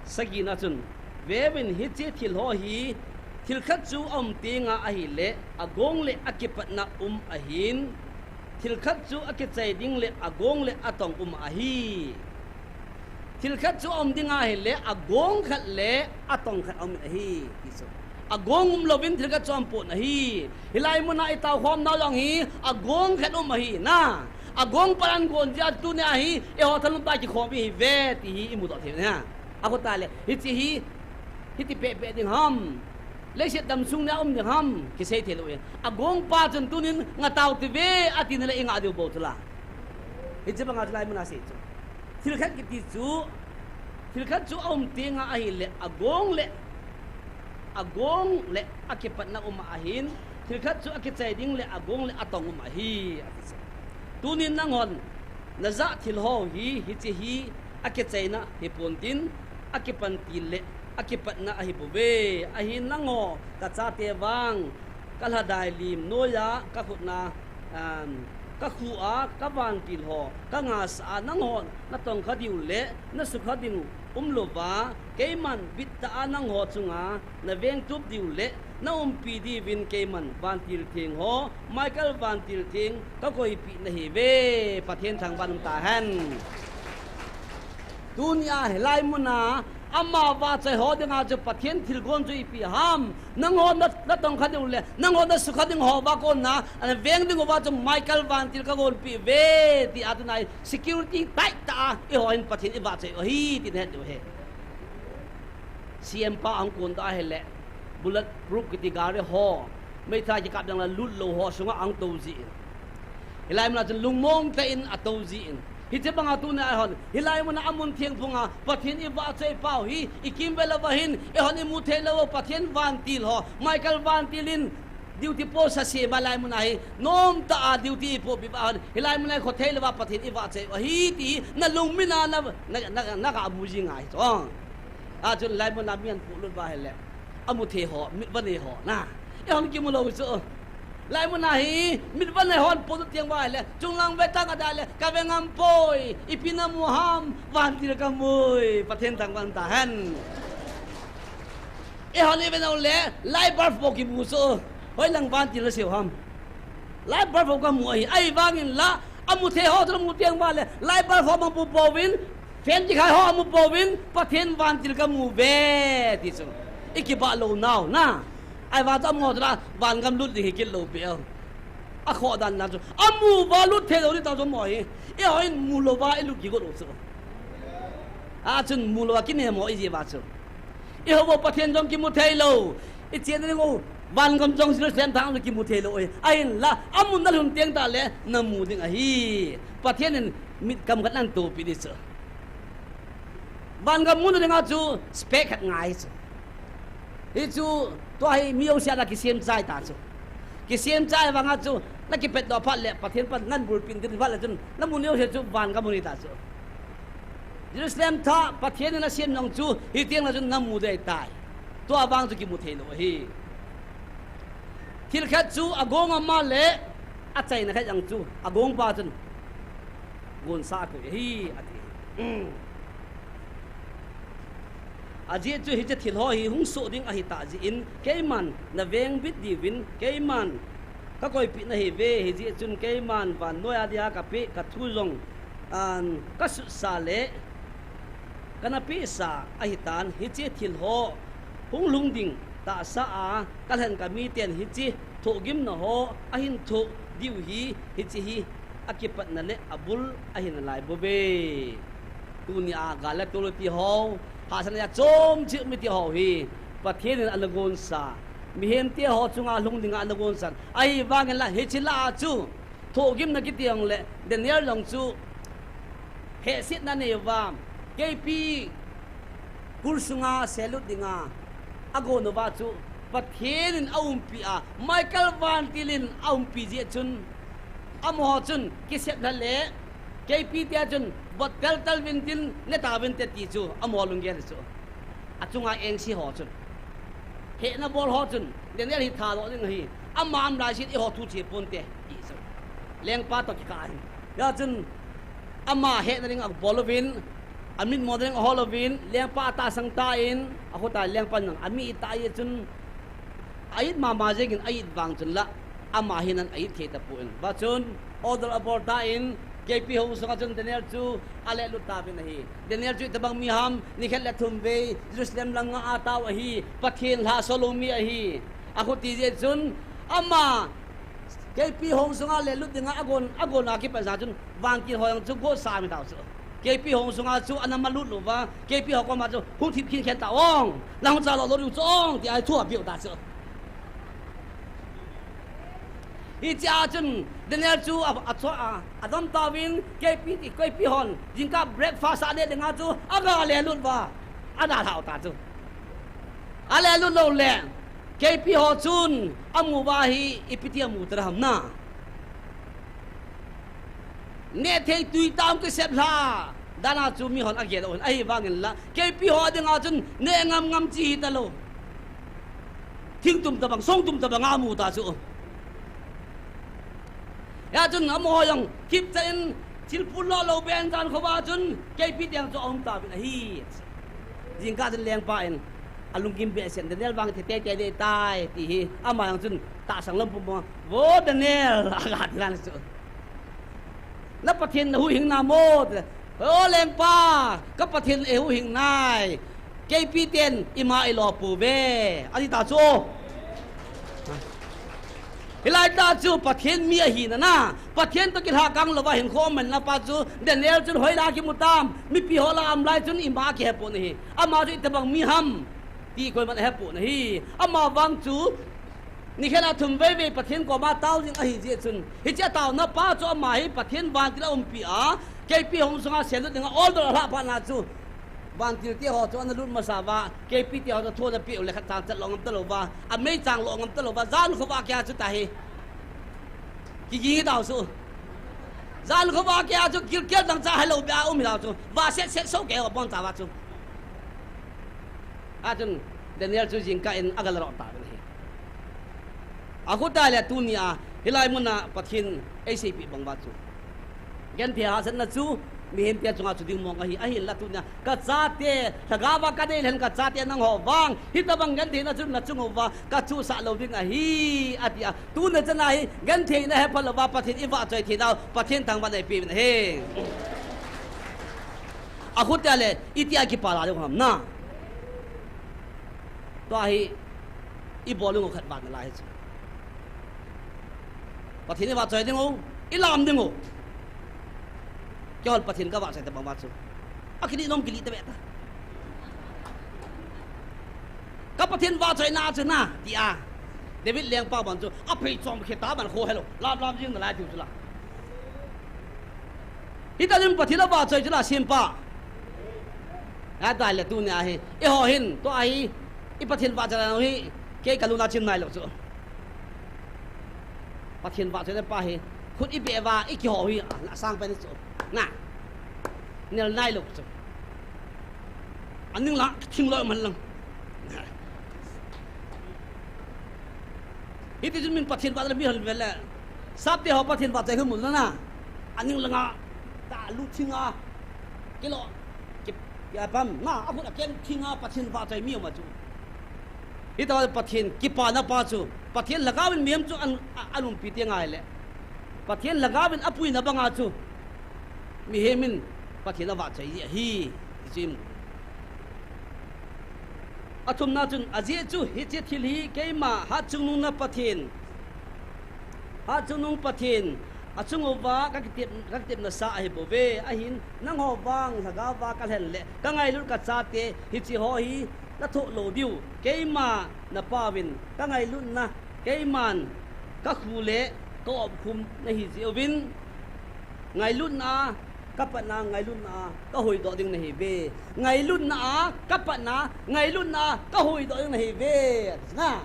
sagina chun, veuvin hiche thil ho hi, thil khat chu aum tenga ahile, agong le akipatna um ahin, thil khat chu akichai ding le agong le atong um ahi. Thil khat chu aum ding ahile, agong khat le atong khat aum ahi, ti chu. Agong um louvin thil khat chu aum pon ahi. Hilai muna itao khom nau jong hi, agong khat um ahi, na. Agong pan an gon jeh a tunia hi, eiho thanom tah a kikhom ihiuve, ti hi imudoh thei u ahi. Akhu tale, hiche hi, hiti pehpeh ding ham. Leiset damsung nia um ding ham, kisei thei lou e. Agong pa chun tunin ngah tau tive, ati nale ingah diu bou chula. Hiche banga chulai muna sei chu. Thil khat kiti chu, thil khat chu aum tenga ahile, agong le agong le akipatna um ahin, thil khat chu akichai ding le agong le atong um ahi, ati chu. Tunin nanghon najah thil ho hi, hiche hi akichaina hipon tin, akipanpi le akipatna ahi bouve. Ahin nangho kachate vang, kalhadai lim noiya kakhut na, um, kakhu a kavantil ho kangasa a nangho natongkha diu le nasukha ding umlouva, keiman bittah a nangho chunga navengtup diu le naumpi diuvin keiman vantil theng ho, Michael vantil theng kakoipeh nahiuve. Pathen thangvah in umtahen. Tunia hilai muna ama vahchoi ho dinga chu Pathen thilgon chu ipi ham? Nangho na, natongkha diu le nangho nasukha ding ho vah kona, anaveng ding uva chu Michael vantil kagonpeh uve, tia tuna hi security tight tah a eiho hin Pathen ivahchoi u ahi ti nahet diu ahi. C M pa ahung kondoh ahile, bullet proof kiti gari ho, meithai kikap ding la lut lou ho sunga ahung tou jin, hilai muna chun lungmong tah in atou jin, hiche banga tuna eihon hilai muna amun theng phunga Pathen ivahchoi pau hi ikimvel uva hin eihon imu theilou u Pathen vantil ho, Michael vantil in duty post asem a lai muna hi nomtah a duty ipohpeh uva hon hilai muna hi khothei louva Pathen ivahchoi u ahi ti nalungmina na, na, na, nagamu ji ngai chu. Achun hilai muna mi ahin pohlut uva ahile, amuthei ho, mit vanei ho na, eihon kimu lou chu. Hilai muna hi mit vanei hon pohlut teng uva ahile, chunglang vetang adai le, kave ngam poi, ipi namu ham? Vantil kamui. Pathen thangvah in umtahen. Eihon ive nau le, light bulb bou kimu chu. Hoilang vantil nasei u ham? Light bulb bou kamu ahi. Ahivangin la, amuthei ho chu amu teng uva le, light bulb ho amu pouvin, fan kikhai ho amu pouvin, Pathen vantil kamu uve, ti chu. Ikibah lou nau na. Ahivang chu amaho chu la, vangam lut ding hi kit lou beh u. Akhoh dan dan chu. Amu uva lut theilou ding tah chu amaho hi. Eihon mu louva ilut kigot u chu. Achun mu louva kinem ho ijeh uva chu. Eiho bou Pathen jong kimu theilou. Ichenna ding u vangam jong Jerusalem thang jong kimu theilou ahi. Ahinla, amun nalhun teng tah le, namu ding ahi. Pathen in mit kam khat nahin tohpeh ding chu. Vangam muna dinga chu spec khat ngai chu. Hichu, tua hi mi jouse a kisem chai ta chu. Kisem chai vanga chu, nakipatdoh phat le, Pathen pan nahin bulpin ding phat le chun, namu jouse chu vangam mun ahita chu. Jerusalem thah Pathen in asem jong chu, hiteng le chun namu ding ahitai. Tua vang chu kimu theilou ahi. Thil khat chu agong ama le, achaina khat jong chu, agong pa chun gonsa akoi ahi, ati. Ajeh chu hiche thil ho hi hung soh ding ahitah jeh in, keiman navengbit diuvin, keiman kakoipeh nahiuve, hijeh chun keiman vannoiya dia kapeh kathu jong, an, kasutsa le kana pehsa ahitan, hiche thil ho hung lhung ding tahsa a kalhen kamiten hiche thohgimna ho ahin thoh diu hi, hiche hi akipatna le abul ahi nalai bouve. Tunia gal le tol ti ho, hahsatna a chomcheh um ti ho hi, Pathen in ana gonsa, mihemte ho chunga lhung dinga ana gonsa. Ahivangin la hiche lah a chu thohgimna kiti jongle, Daniel jong chu hehsetna aneiuva, keipi kul sunga selut dinga agon uva chu Pathen in aumpi a, Michael vantil in aumpi jeh chun, amaho chun kisep lha le, keipi tia chun vot teltel uvin tin, netauvinte ti chu amaho lunggel chu. Achunga engse ho chun, hehna bol ho chun, Daniel hi thadoh ding ahi, ama um laiseh in eiho thu che ponte, ti chu. Lengpa toh kikah ahi. Hijeh chun, ama hehna ding abol uvin, amit mo ding ahol uvin, lengpa atahsang tan, akhut a lengpan jong amit tah jeh chun, a-it mama jengin a-it vang chun la, ama hin ana it thei tapon. Hijeh chun, order abol tan, keipi hong sunga chun Daniel chu alelut tauvin ahi. Daniel chu itobang mi ham, nikhat le thum vei Jerusalem langa atao ahi, Pathen lha asol u mi ahi. Akhut ti jeh chun, ama keipi hong sunga lelut dinga agon, agon a kipat jeh chun, vantil ho jong chu gotsa aum tau chu. Keipi hong sunga chu ana malut louva, keipi ho koma chu hung thip khin khen tao ong, lang hung cha lou lou diu chu ong, tia thu apeh u ta chu. Hichea chun Daniel chu a, a, a, adom tauvin, keipi, keipi hon jingkah breakfast aneh dinga chu aga lelut uva, adalhau ta chu. Ale lut lou le, keipi ho chun amu uva hi ipi ti amu ta ham na. Nehthei tui tam kisep lha, dan a chu mihon agel u ahin, ahivangin la, keipi ho dinga chun neh ngam ngam chi hi talou. Thing tum tabang, song tum tabang amu ta chu. Hia chun amaho jong kipcha in thil pul lou lou ben jan khova chun keipi teng chu aum tauvin ahi. Jingkah chun lengpa in alungkim behseh in, Daniel vang thi teitei ding tai, ti hi. Ama jong chun tahsan lam pum pum a, "Vo Daniel," aga ti lan chu. "Na Pathen na huhhing na mo?" "O lengpa, ka Pathen eihuhhing nai. Keipi ten ima ilo pouve," ati ta chu. Hilai ta chu Pathen mi ahina na, Pathen toh kilhakang louva hinkho amanna pa chu Daniel chun hoilai a kimu tam, mipi ho lah a um lai chun ima akihe pon ahi. Ama chu itobang mi ham ti koiman ahe pon ahi. Ama vang chu nikhat a thum vei vei Pathen koma tao jing ahi jeh chun, hiche ataona pa chu ama hi Pathen vantil a umpi a, keipi hung sunga sellut dinga order alhah phat na chu, vantil te ho chu ana lut masa uva, keipi te ho chu thon apeh u le khat chang chat lo ngam talou va, amei chang lo ngam talou va, jan khova kia chu tahi. Kiging tau chu. Jan khova kia chu kilkel dang cha helou bia um hi tau chu. Va set set so ke ho bon cha va chu. Achun Daniel chu jingkah in agal ro tauvin ahi. Akhuta le tunia hilai muna Pathen eiseipeh bang uva chu, genthei hahsatna chu mihem te chunga chu ding mong ahi, ahinla tunia ka chate, lhagao va ka dei lhon ka chate nangho vang, hitobang gentheina chu nachung uva ka chuhsah lou ding ahi, atia. Tuni chan a hi gentheina hepha louva Pathen ivahchoi theinau Pathen thangvahna eipeuvin ahi. Akhuta le itia kipah la ding ham na. Tua hi ibol ding u khat vang nalai hi chu. Pathen ivahchoi ding u, ilam ding u. Keihon Pathen kavahchoi tabang uva chu, akilih nom kilih tave ta. Ka Pathen vahchoina chu na, tia David lengpa ban chu aphei chom khe ta ban kho helou. Lam lam jing nalai tiu chu la. Hita jin Pathen avahchoi chu la sempa. Ahitai le tunia hi, eiho hin, tua hi, i Pathen vahchoina hi, kei kalung a chim nailou chu. Pathen vahchoina pa hi, khut ibeh uva, ikihou hi, a, asang pen chu. Na. Nel nailou chu. Aning la, thing loi man lang. Hiti chun min Pathen vahchoi mi hon vele. Sapte ho Pathen vahchoi hi mun na. Aning langa, ta lu thinga. Kilo, ki, ki apam, na, akhut aken thinga Pathen vahchoi mi um a chu. Hita Pathen kipana pa chu, Pathen lhagao in mihem chu an, a, alungpi te ngai le. Pathen lhagao in apuina banga chu, mihem in Pathen avahchoi ji ahi, ti chu. Athumna chun, ajeh chu hiche thil hi keima hatchungnung na Pathen, hatchungnung Pathen achung uva kakitep, kakitepna sa ahi bouve, ahin nangho vang lhagao va kalhen le kangailut kachate hiche ho hi nathoh lou diu, keima napauvin kangailutna, keiman kakhu le kaopkhum nahi jeh uvin, ngailutna a kapatna, ngailutna a kahuhdoh ding nahiuve. Ngailutna a kapatna, ngailutna a kahuhdoh ding nahiuve. Na,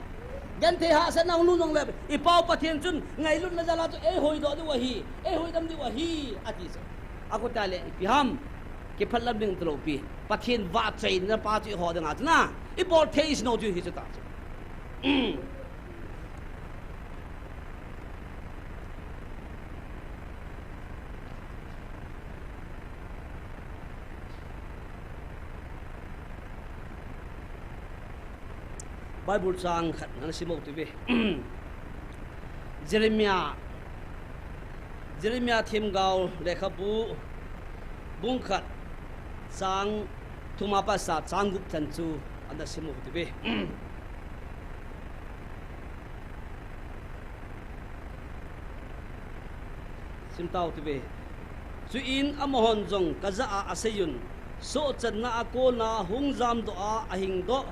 genthei hahsatna hung lhung jongle, ipau Pathen chun ngailutna jal a chu eihuhdoh diu ahi, eihuhdam diu ahi, ati chu. Akhuta le ipi ham, kiphatlam ding talou pi. Pathen vahchoina pa chu eiho dinga chu na, ibol thei isei nau chu hichu ta chu. Bible chang khat nana sim u hite uve. Jeremiah, Jeremiah themgao lekhabu, bung khat, chang thum a pat a chang gup chan chu ana sim u hite uve. Sim tau hite uve. Chuin amahon jong kajah a aseiyun, sohchanna a kona hung jamdoh a ahingdoh,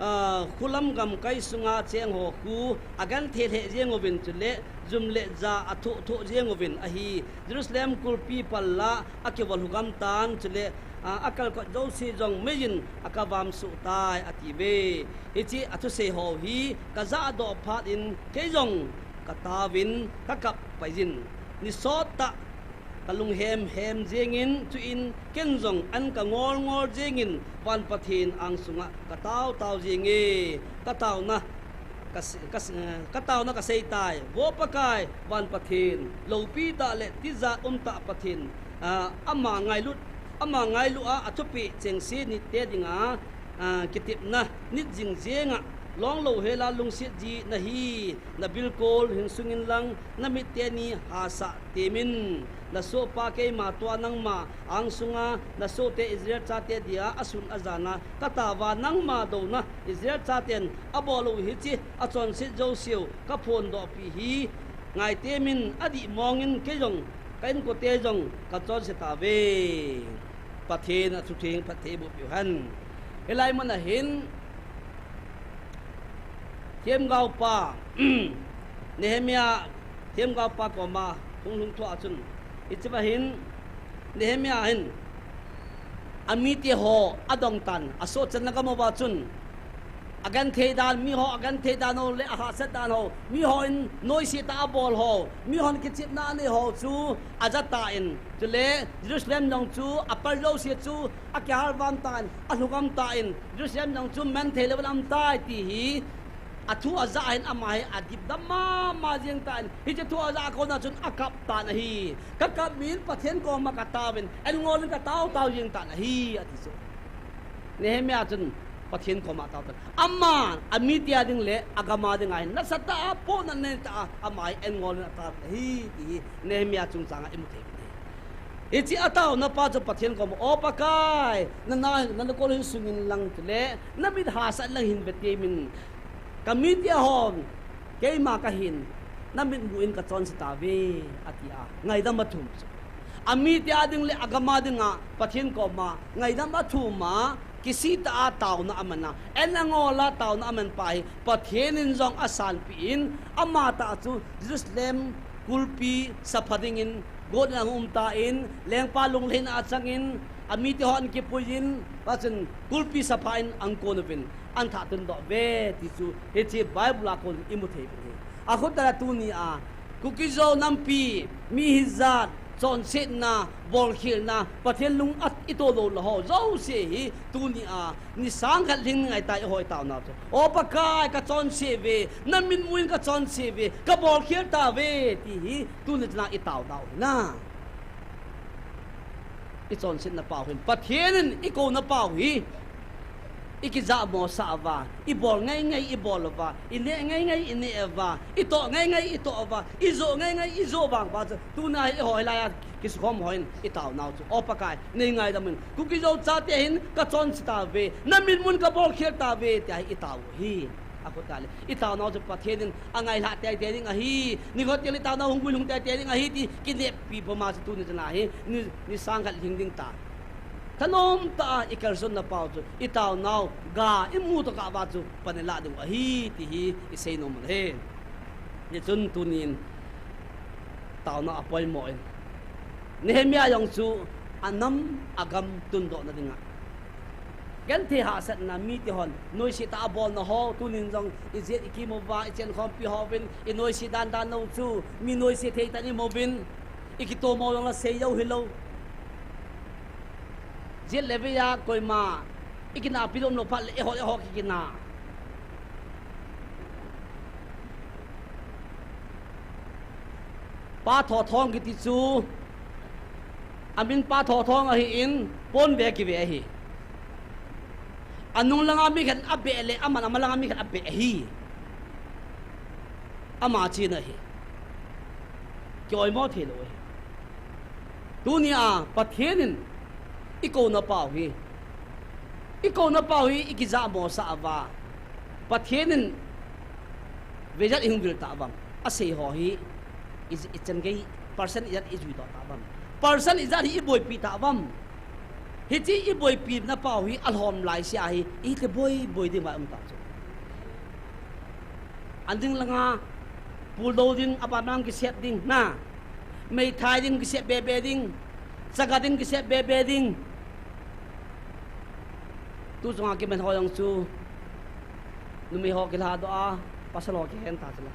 aa, khulam gamkai sunga chengho khu agenthei lheh jeng uvin chule jum le ja athoh thoh jeng uvin ahi. Jerusalem kulpi palla akivol hu gamtan chule a, akalkot jouse jong meiyin akavamsuh tai, atiuve. Hiche athusei ho hi kajahdoh phat in kei jong kataovin kakap paijin. Nisottah kalung hemhem jengin, chuin ken jong an kangol ngol jengin, van Pathen angsunga katao tao jenge. Kataona, ka, ka, kataona kaseitai, Vo Pakai, van Pathen, loupi tah le tijat umtah Pathen, a, ama ngailut, ama ngailu a, athupeh chengse nitte dinga, a, kitepna nit jing jenga, longlou hela lungset ji nahi, nabilkol hin sungin lang, namit teni hahsa temin, nasohpa keima tua nangma angsunga, nasohte Israel chate dia asun ajana kataova nangma douna Israel chaten abol u hiche achonset jouseu kaphondohpi hi ngaitemin adih mongin kei jong ka inkote jong kachonse tauve. Pathen athutheng phatthei boh piu hen. Hilai mun ahin, themgaopa, Nehemiah, themgaopa koma hung lhung thua chun, hichea hin, Nehemiah hin, amite ho adong tan, asohchanna gam uva chun, agenthei dan, miho agenthei dan ho le ahahsat dan ho, mihon noise tah a abol ho, mihon kichepna anei ho chu aja tan, chule Jerusalem jong chu apal jouse chu akihal vam tan, alhugam tan, Jerusalem jong chu manthei louvin aum tai ti hi, athu ajah hin ama hi adipdam mama jeng tan, hiche thu ajah a kona chun akap tan ahi. Kakap in Pathen koma kataovin, an ngolin katao tao jeng tan ahi, ati chu. Nehemiah chun Pathen koma atao tan. Aman, amite a ding le agam a dinga hin nasatah a, pohnat neitah a, ama hi an ngolin atao tan ahi, ti hi Nehemiah chungchanga imu thei uve. Hiche ataona pa chu Pathen koma, O Pakai, nana, nana kol hin sungin lang chule namit hahsat lang hin vetemin, kamite hon keima kahin namitmu in kachonse tauve, atia ngaidam athum chu. Amite a ding le agam a dinga Pathen koma ngaidam athum a, kisih tah a taona aman a, an angol a taona aman pa hi Pathen in jong asanpeh in, ama tah chu Jerusalem kulpi sapha dingin got in ahung um tan, lengpa lunglhaina achangin, amite ho ahin kipuiyin, achun kulpi sapha in ahung kon uvin, ahin thah tundoh uve ti chu hiche Bible a kon imu thei uve. Akhut tah le tunia Kuki-Zo nampi, mi hijat, chonsetna, bolkhelna, Pathen lung a itoh lou ho jouse hi tunia nisang khat lhing ngai tai, eiho itaonau chu. O Pakai, kachonse uve, namitmu in kachonse uve, kabolkhel tauve, ti hi tuni chana itaonau hi na. Ichonsetna pau hin, Pathen in ikouna pau hi ikijahmosah uva, ibol ngai ngai ibol uva, ineh ngai ngai ineh uva, itoh ngai ngai itoh uva, ijoh ngai ngai ijoh vang uva chu, tuna hi eiho hilai a kisukhom hon itaonau chu, O Pakai, neingaidam in, Kuki-Zo chate hin kachonse tauve, namitmu in kabolkhel tauve, tia hi itao u hi. Akhut tah le, itaonau chu Pathen in angailhah teitei ding ahi, nikho teng le itaonau hung guilhung teitei ding ahi, ti kineppi puma chu tuni chana hi, ni, nisang khat lhing ding ta. Thanom tah a ikalsonna pau chu, itaonau ga imu tokah uva chu pan ilah diu ahi, ti hi isei nom u ahi. Hichun tunin taona apoimo in, Nehemiah jong chu anam agam tundohna dinga, genthei hahsatna, mite hon noise tah a abolna ho, tunin jong ijet ikimu uva, ichenkhompi hovin inoise dan dan u chu, mi noise thei tah in imu uvin, ikitomo jongle seijou hilou. Jet le veiya koima ikinapi lom lou phat le eiho eiho kikina. Pa Thothong kiti chu, amin Pa Thothong ahin, pon ve kive ahi. Anung langa mi khat in abeh le, aman ama langa mi khat in abeh ahi. Ama chena ahi. Kioimo thei lou ahi. Tunia Pathen in ikouna pau hi, ikouna pau hi ikijahmosah uva, Pathen in veijat ihung vil tauvam, asei ho hi i, ichan gei, percent ijat ijuidoh tauvam, percent ijat hi iboipi tauvam. Hiche iboipina pau hi alhom laisea hi, iti boi boi ding vai um tah chu. An ding langa, puldou ding, aban mang kisep ding, na. Meithai ding kisep bebe ding. Chaga ding kisep bebe ding. Tu chunga kiman ho jong chu, numei ho kilhadoh a, pasal ho kihen ta chu la.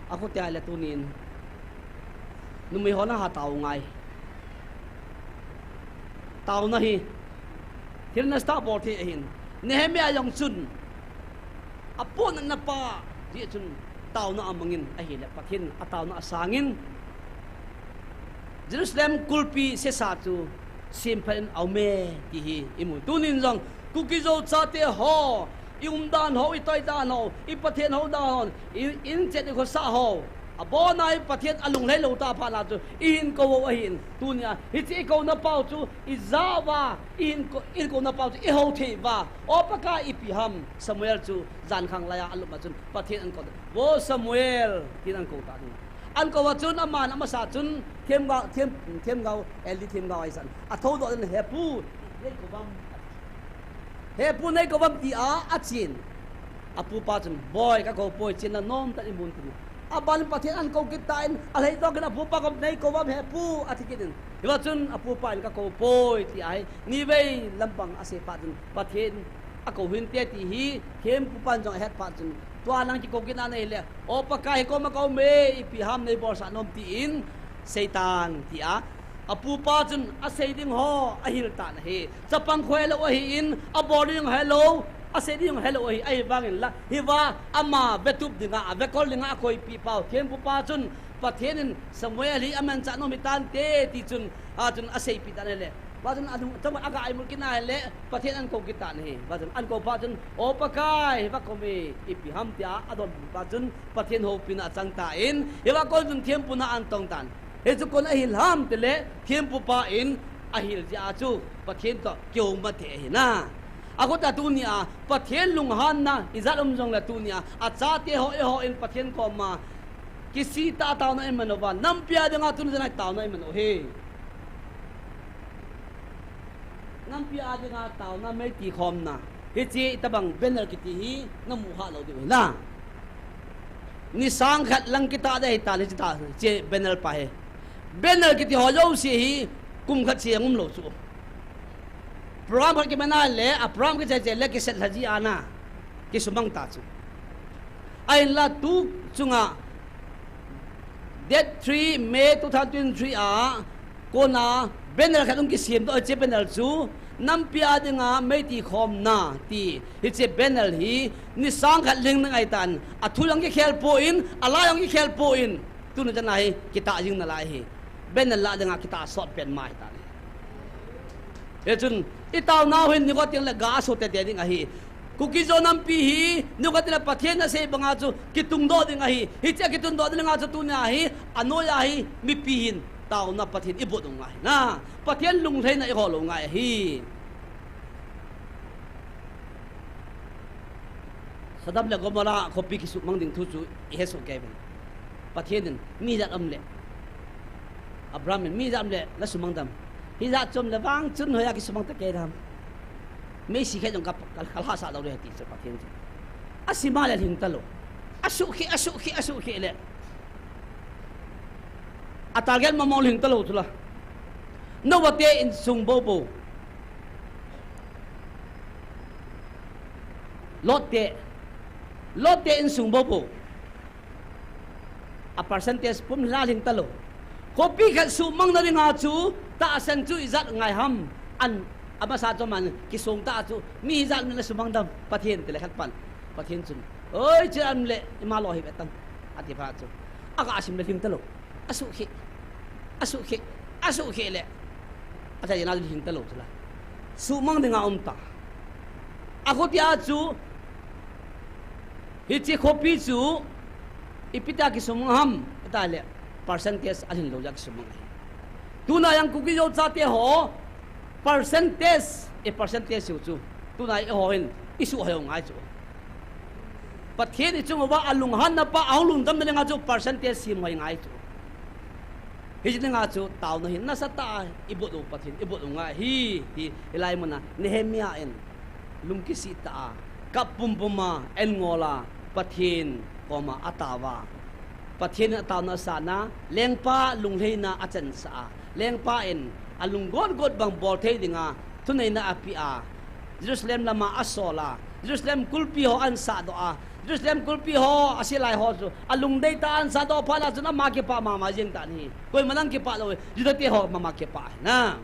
Akhutia le tunin, numei ho na ha tao ngai. Taona hi thil nasatah bol thei ahin. Nehemiah jong chun, apohnatna pa jeh chun taona amangin ahile, Pathen a taona asangin, Jerusalem kulpi sesa chu semphat in aume ti hi imu. Tunin jong, Kuki-Zo chate ho, i umdan ho, i toidan ho, i Pathen houdan ho, i, i inchet i khosah ho, abona hi Pathen alunglhai lou tah phat na chu, ihin kou u ahin, tunia, hiche i kouna pau chu, ijah uva, ihin kou, ihin kouna pau chu, ihou thei uva, O Pakai ipi ham, Samuel chu, jankhang laiya alup ma chun, Pathen ahin kou, Vo Samuel, tin ahin kou tan. Ahin kou a chun, aman amasa chun, themgao, them, themgao, Eli themgao ahisan. Athoudoh in, He pu, nei kou vam. He pu, nei kou vam tia, achen. Apupa chun, Boi, kakou poi, chenna nomtah in imun tin. Aban Pathen ahin kou kit tan, alhaidoh in apupa kom, Nei kou vam, He pu, ati kit in. Hiva chun, apupa in kakou poi, ti ahi. Nivei lampang asei phat chun, Pathen akou hinte ti hi, thempupan jong ahet phat chun, Tua nang kikou kit na ahile, O Pakai, hi koma ka um e, ipi ham nei bolsah nom tin, seitan, tia. Apupa chun asei ding ho ahil tan ahi. Chapang khu helou ahin, abol ding helou, asei ding helou ahi, ahivangin la, hiva ama vetup dinga, avekol dinga akoipi pau thempupa chun, Pathen in Samuel hi amanchah nom hitante, ti chun, a chun aseipeh tan ahile. Hiva chun alung, chapang aga imut kit na ahile, Pathen ahin kou kit tan ahi. Hiva chun ahin kou phat chun, O Pakai, hiva kom e, ipi ham tia adonbut phat chun, Pathen houpina achang tan, hiva kon chun thempuna ahin tong tan. Hichu kon ahil ham tile, thempupa in ahil jeh a chu, Pathen toh kihou mate ahi na. Akhutia tunia, Pathen lunghanna, ijat um jongle tunia, achate ho, eiho in Pathen koma, kisih tah a taona iman uva, nampi a dinga tuni chan a taona iman u hi. Nampi a dinga taona meiti khomna. Hiche itobang banner kiti hi namu kha lou diu ahi na. Ni sang khat lang kitah ding ahitan hiche ta, hiche banner pa hi. Banner kiti ho jouse hi kum khat che jong um lou chu. Program khat kiman a le, a program kichai chai le kiset lha ji a na. Kisumang ta chu. Ahinla tu chunga date three May two thousand twenty-three a kona banner khat hung kisemdoh, hiche banner chu nampi a dinga meiti khomna ti. Hiche banner hi ni sang khat lhing ding ahitan, athu jong kikhel poi, alai jong kikhel poi, tuni chan a hi kitah jing nalai ahi. Banner lah dinga kitah sot pen ma ahitan ahi. Hichun, itaonau hin nikho teng le ga aso tete ding ahi. Kuki-Zo nampi hi, nikho teng le Pathen asei banga chu kitungdoh ding ahi. Hiche kitungdoh ding a chu tunia hi, anoiya hi, mipi hin, taona Pathen ibot u ngai ahi na. Pathen lunglhaina ihol u ngai ahi. Sodom le Gomorrah khopi kisumang ding thu chu ihet soh kei uvin. Pathen in mi ijat um le, Abraham in mi ijat um le nasumang dem. Hijat chu um le vang chun hoiya kisumang ta kei dem. Meisi khat jong ka, ka, kalhahsah lou ding ahi ti chu Pathen chu. Asima le lhing talou. Asuhkheh, asuhkheh, asuhkheh le. A target mong mong lhing talou chu la. Noah te insung bou bou. Lot te, Lot te insung bou bou. A percentage pum la lhing talou. Khopi khat sumang na dinga chu, tahsan chu ijat ngai ham. An, amasa chu man, kisong ta chu, mi ijat um le nasumang dem, Pathen ti le khat pan. Pathen chun, Oi, hiche um le, ima lou hi ve tan. Ati phat chu. Aga sim le lhing talou. Asuhkheh. Asuhkheh. Asuhkheh le. Achaina chu lhing talou chu la. Sumang dinga um ta. Akhutia chu. Hiche khopi chu. Ipi tia kisumang ham. Ati le. Percentage alhin lou jeh a kisumang ahi. Tuna jong Kuki-Zo chate ho. Percentage. I percentage chu chu. Tuna eiho hin. Isuh hoi u ngai chu. Pathen ichung uva alunghanna pa ahung lungdamna dinga chu percentage sem hoi ngai chu. Hiche dinga chu taona hi nasatah a ibot u Pathen ibot u ngai ahi, ti hilai muna Nehemiah in lungkisih tah a, kap pumpum a, an ngol a, Pathen koma atao a. Pathen in ataona asah na, lengpa lunglhaina achansah a. Lengpa in alunggot got bang bol thei dinga, thuneina apeh a, Jerusalem lama asol a, Jerusalem kulpi ho ansahdoh a, Jerusalem kulpi ho asilai ho chu alungdei tah a ansahdoh phat a chun ama kipah mama jeng tan ahi. Koima dang kipah lou, Juda te ho mama kipah ahi na.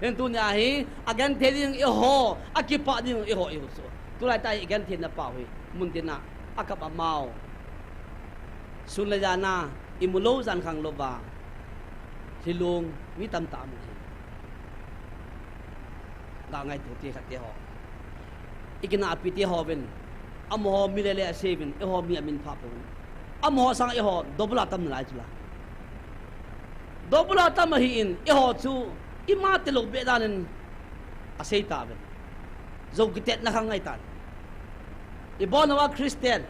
Hin tunia hi agenthei ding eiho, akipah ding eiho ihiu chu. Tulai tah hi igentheina pau hi muntin a akap amau. Sun le jan a imu lou jan khang louva, lhilung mi tamtah amu hi. Ga ngaito te khat te ho, ikinahpi te hovin, amaho mi lele asei uvin, eiho mi amin pha pouvin. Amaho sang eiho dobula tam nalai chula. Dobula tam ahin, eiho chu ima tilou beh dan in asei tauvin. Jou kitetna khang ngai tan. Ibon uva Christian,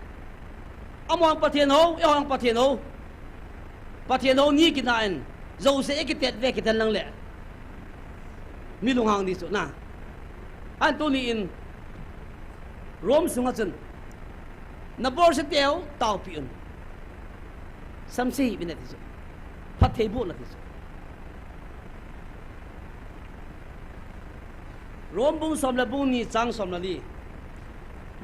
amaho Pathen hou, eiho Pathen hou. Pathen hou ni kina in, jouse ikitet ve kit hen lang le, mi lunghang ding chu na. Ahin tuni in Rome sunga chun, nabolseteu taopeh un, samse hih uvin ati chu. Phatthei boh un ati chu. Rome bung som le bung ni chang som le li.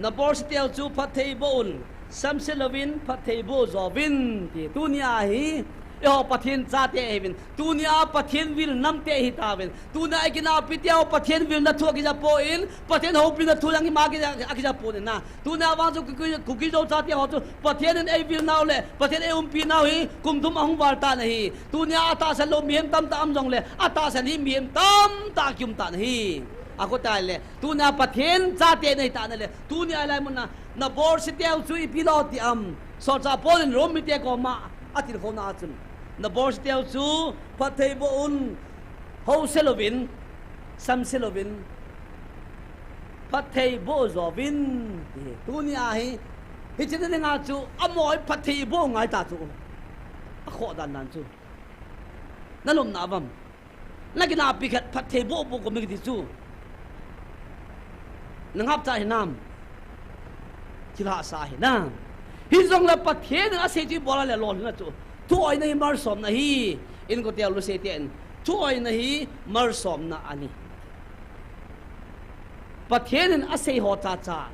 Nabolseteu chu phatthei boh un, samse louvin phatthei boh jo uvin ti. Tunia hi eiho Pathen chate ihiuvin, tunia Pathen vil namte ihitauvin, tunia ikinahpi teu Pathen vilna thu akija poi, Pathen houpina thu jong ima akija, akija poi na. Tunia vang chu Kuki, Kuki Zo chate ho chu Pathen in eivil nau le Pathen eiumpi nau hi kum thum ahung val tan ahi. Tunia atahsan lou mihem tamtah um jongle, atahsan hi mihem tamtah kium tan ahi. Akhu tai le, tunia Pathen chate nahitah na le, tunia hilai muna nabolseteu chu ipi lou ti am? Solchah Paul in Rome mite koma atilkhouna a chun, nabolseteu chu phatthei boh un, house louvin, samse louvin, phatthei boh jo uvin ti. Tunia hi, hiche ni dinga chu amaho hi phatthei iboh ngai ta chu, akhoh dan dan chu. Nalomna uvam? Nakinahpi khat phatthei boh boh ko mi kiti chu, nangapcha hinam? Thilhahsa hinam? Hijongle Pathen in asei chu ibol a le lolhinna chu, thuoina hi malsomna ahi. Inkote lungseite in, thuoina hi malsomna ahi. Pathen in asei ho chacha,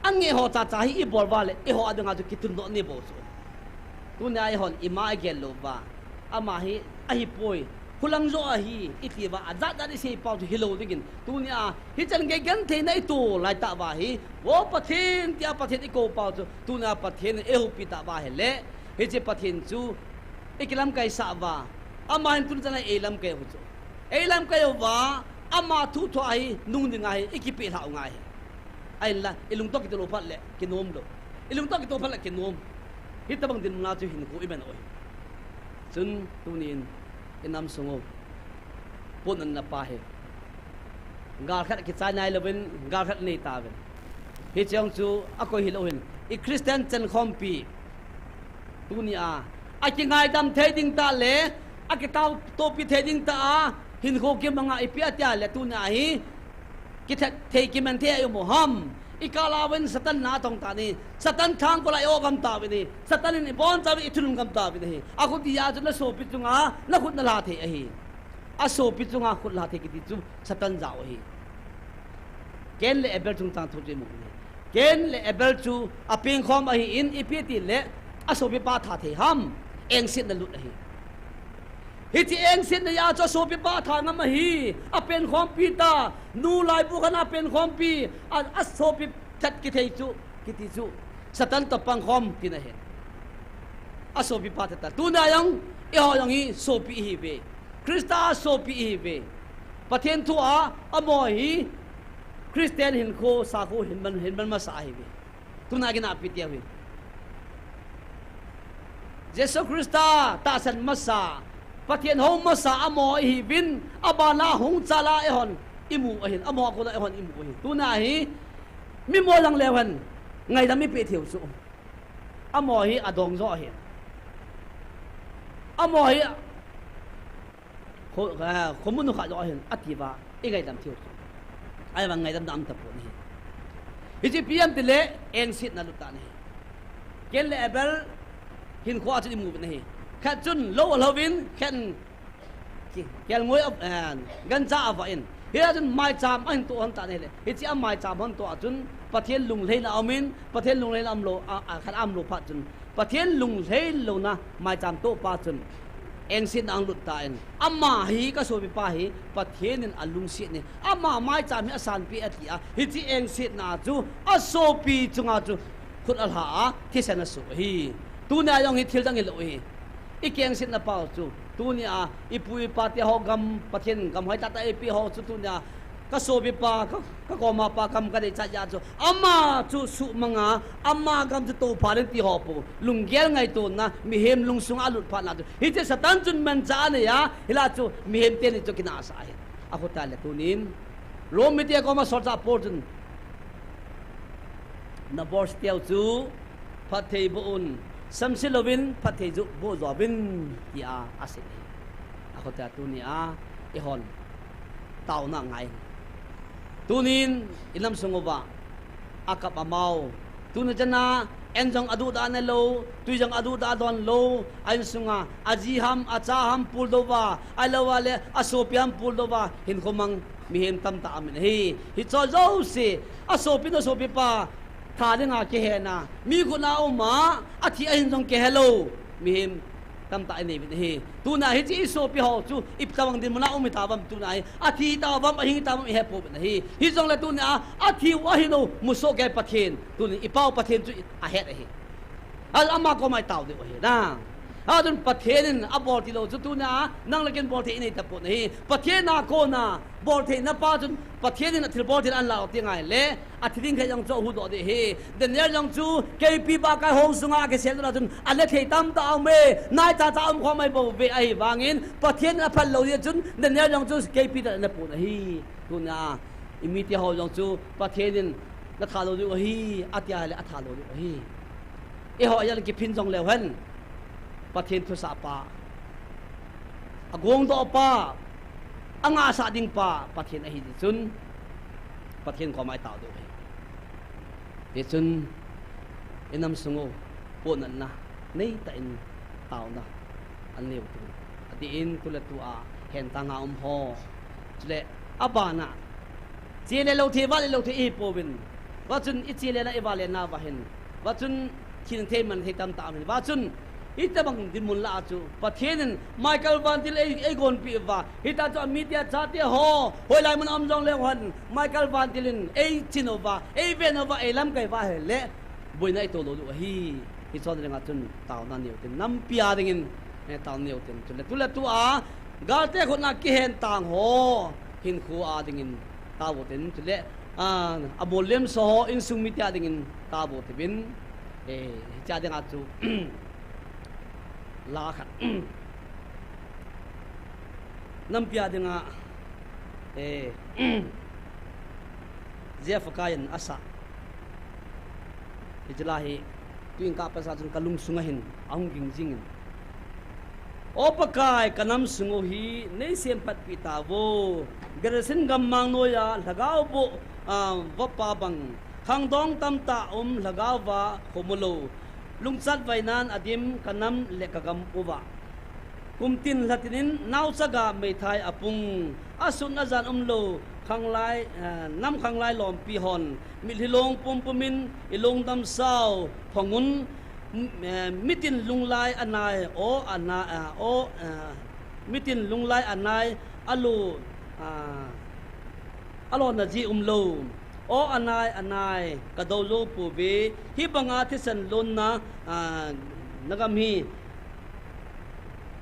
angeh ho chacha hi ibol uva le, eiho a dinga chu kitundoh nei bou chu. Tunia eihon ima igel lou uva, ama hi ahipoi, khulang jo ahi iti uva, ajat jat isei pau chu hilou dingin, tunia hichan gei gentheina ito laitah uva hi, O Pathen tia Pathen ikou pau chu, tunia Pathen in eihoupi tah uva ahile, hiche Pathen chu ikilamkaisah uva, ama hin tuni chan a eilamkai u chu. Eilamkai uva, ama thu thua hi nung dinga hi ikipehlhah u ngai ahi. Ahinla ilungtoh kitoh lou phat le kinom lou, ilungtoh kitoh phat le kinom. Hitobang dinmun a chu hinkho iman u ahi. Chun tunin inam sung u, pon anna pa hi, gal khat kichai nailouvin gal khat inei tauvin, hiche jong chu akoi hilou hin, i Christian chenkhompi, tunia akingaidam thei ding tah le akitaotopi thei ding tah a hinkho kimanga ipi atia le, tunia hi kithat thei kiman thei a ium u ham? Ikah uvin Satan na atong tan ahi. Satan thangkol a i-o gam tauvin ahi. Satan in ibonchauvin ithunun gam tauvin ahi. Akhutia chu nasopi chunga nakhut nalha thei ahi. Asopi chunga khut lha thei kiti chu Satan jao ahi. Cain le Abel chungchang thu chu imu uve. Cain le Abel chu apengkhom ahin, ipi tile asopipa tha thei ham? Engsetna lut ahi. Hiche engsetna a chu asopipa tha ngam ahi. Apengkhompi ta, nu laibu khat a apengkhompi, a, asopi that kithei chu, kiti chu, Satan toh pangkhom tina ahi. Asopipa tha ta. Tunia jong eiho jong hi sopi ihiuve. Christa a sopi ihiuve. Pathen thu a amaho hi Christian hinkho, sakho hinman, hinman masa ahiuve. Tuna kinahpi teu hi, Jesu Christa tahsan masa, Pathen hou masa amaho ihiuvin, abana hung chala eihon imu ahin, amaho a kona eihon imu ahin. Tuna hi mi mo lang leu hen ngaidam ipeh theiu chu, amaho hi adong jo ahin, amaho hi kho, eh, khomun u kha jo ahin atiuva ingaidam theiu chu, ahivang ngaidamna um tapon ahi. Hiche ipi ham tile engsetna lut tan ahi. Cain le Abel hinkho a chun imu uvin ahi. Khat chun lou alhouvin, khat in ki, kelngoi a, eh, gancha avah in, Hia chun maicham ahin toh hon tan ahile, hiche a maicham hon toh a chun Pathen lunglhaina aumin, Pathen lunglhaina aumlou, a, a, khat aumlou phat chun, Pathen lunglhai louna maicham tohpa chun engsetna ahung lut tan, ama hi kasopipa hi Pathen in alungset e, ama maicham hi asanpeh e ati a, hiche engsetna chu asopi chunga chu khut alha a, thisen asoh ahi. Tunia jong hi thil dang hilou ahi. Ikengsetna pau chu, tunia ipu ipate ho gam, Pathen gam hoitah tah eipeh ho chu tunia kasopipa, ka, kakoma pa gam kadeichat jeh a chu, ama chu suhmanga, ama gam chu touphat in ti ho pou, lunggel ngaitona, mihem lungsunga alut phatna chu, hiche Satan chun manchah anei a, hilai chu mihem teni chu kinahsah ahi. Akhuta le tunin Rom mite koma solchah Paul chun, nabol teu chu phatthei boh un, semse louvin phatthei chu boh jouvin, tia asei ahi. Akhuta tunia eihon taona ngai. Tunin inam sung uva akap amau, tuni chana an jong aduhdah nelou, tui jong aduhdah donlou, a insunga aji ham, acha ham puldouva, ahilouva le asopi ham puldouva hinkho mang mihem tamtah aumin ahi. Hicheho jouse, asopi in asopipa tha dinga kihena, mi khutna uma athi ahin jong kihelou mihem tamtah inei uvin ahi. Tuna hiche isopi ho chu itobang dinmuna um hitauvem, tuna hi athi hitauvem, ahing hitauvem ihepouvin ahi. Hijongle tunia athiu ahingu musoh kei Pathen, tuni ipau Pathen chu ahet ahi. Ama koma itao diu ahi na. Achun Pathen in abol theilou chu tunia nang le ken bolthei inei tapon ahi. Pathen a kona boltheina pa chun Pathen in athilbol thei anlah teng ahile, athi ding khat jong chu ahuhdoh ding ahi. Daniel jong chu keipi bahkai hong sunga akisel jeh a chun ale thei tamtah aume, naichacha umkhom mai bouve, ahivangin Pathen in aphat lou jeh chun Daniel jong chu keipi tah in anapon ahi. Tunia imite ho jong chu Pathen in natha lou diu ahi, ati ahile atha lou diu ahi. Eiho jong kiphin jongleu hen, Pathen thusah pa, agongdoh pa, angahsah ding pa Pathen ahi jeh chun, Pathen koma itao diu ahi. Hichun inam sung u pohnatna neitah in taona aneiu tin, atin, tule tua hentanga um ho, chule abana chele lou thei, vale lou thei ihipouvin, vachun ichele na ivale nauva hin, vachun thina thei manna thei tamtah aumin, vachun itobang dinmun lah a chu Pathen in Michael vantil ei, eigonpeh uva, hitia chu amite achate ho hoilai mun a um jongleu hen, Michael vantil in eichin uva, eiven uva, eilamkai uva ahile, boina ito lou diu ahi. Hicheho dinga chun taona neiu tin, nampi a dingin, eh, taona neiu tin, chule tule tua galte khutna kihen tang ho hinkho a dingin taovin tin, chule, a, amol lemso ho insung mite a dingin taovin tin, eh, hichea dinga chu la khat, nampi a dinga, eh, Jeff Pakai in asah, hiche la hi tuin kapasa chun kalungsunga hin ahung ging jingin, O Pakai, kanam sung u hi neisemphatpeh tauvo. Gerisim gammang noiya lhagao boh, a, vapa bang, khangdong tamtah um lhagao va khomu lou, lungchat vainan adim kanam le kagam uva. Kumtin lhatinin naochaga meithai apung, asun ajan umlou khanglai, a, nam khanglai lompi hon mitlhi long pumpumin ilungdam sao phongun, mitin lunglai anai, o ana, a, o, a, mitin lunglai anai, alu, a, alonna ji umlou, o anai, anai, kadou jou pouve, hibanga thisan lonna, a, nagam hi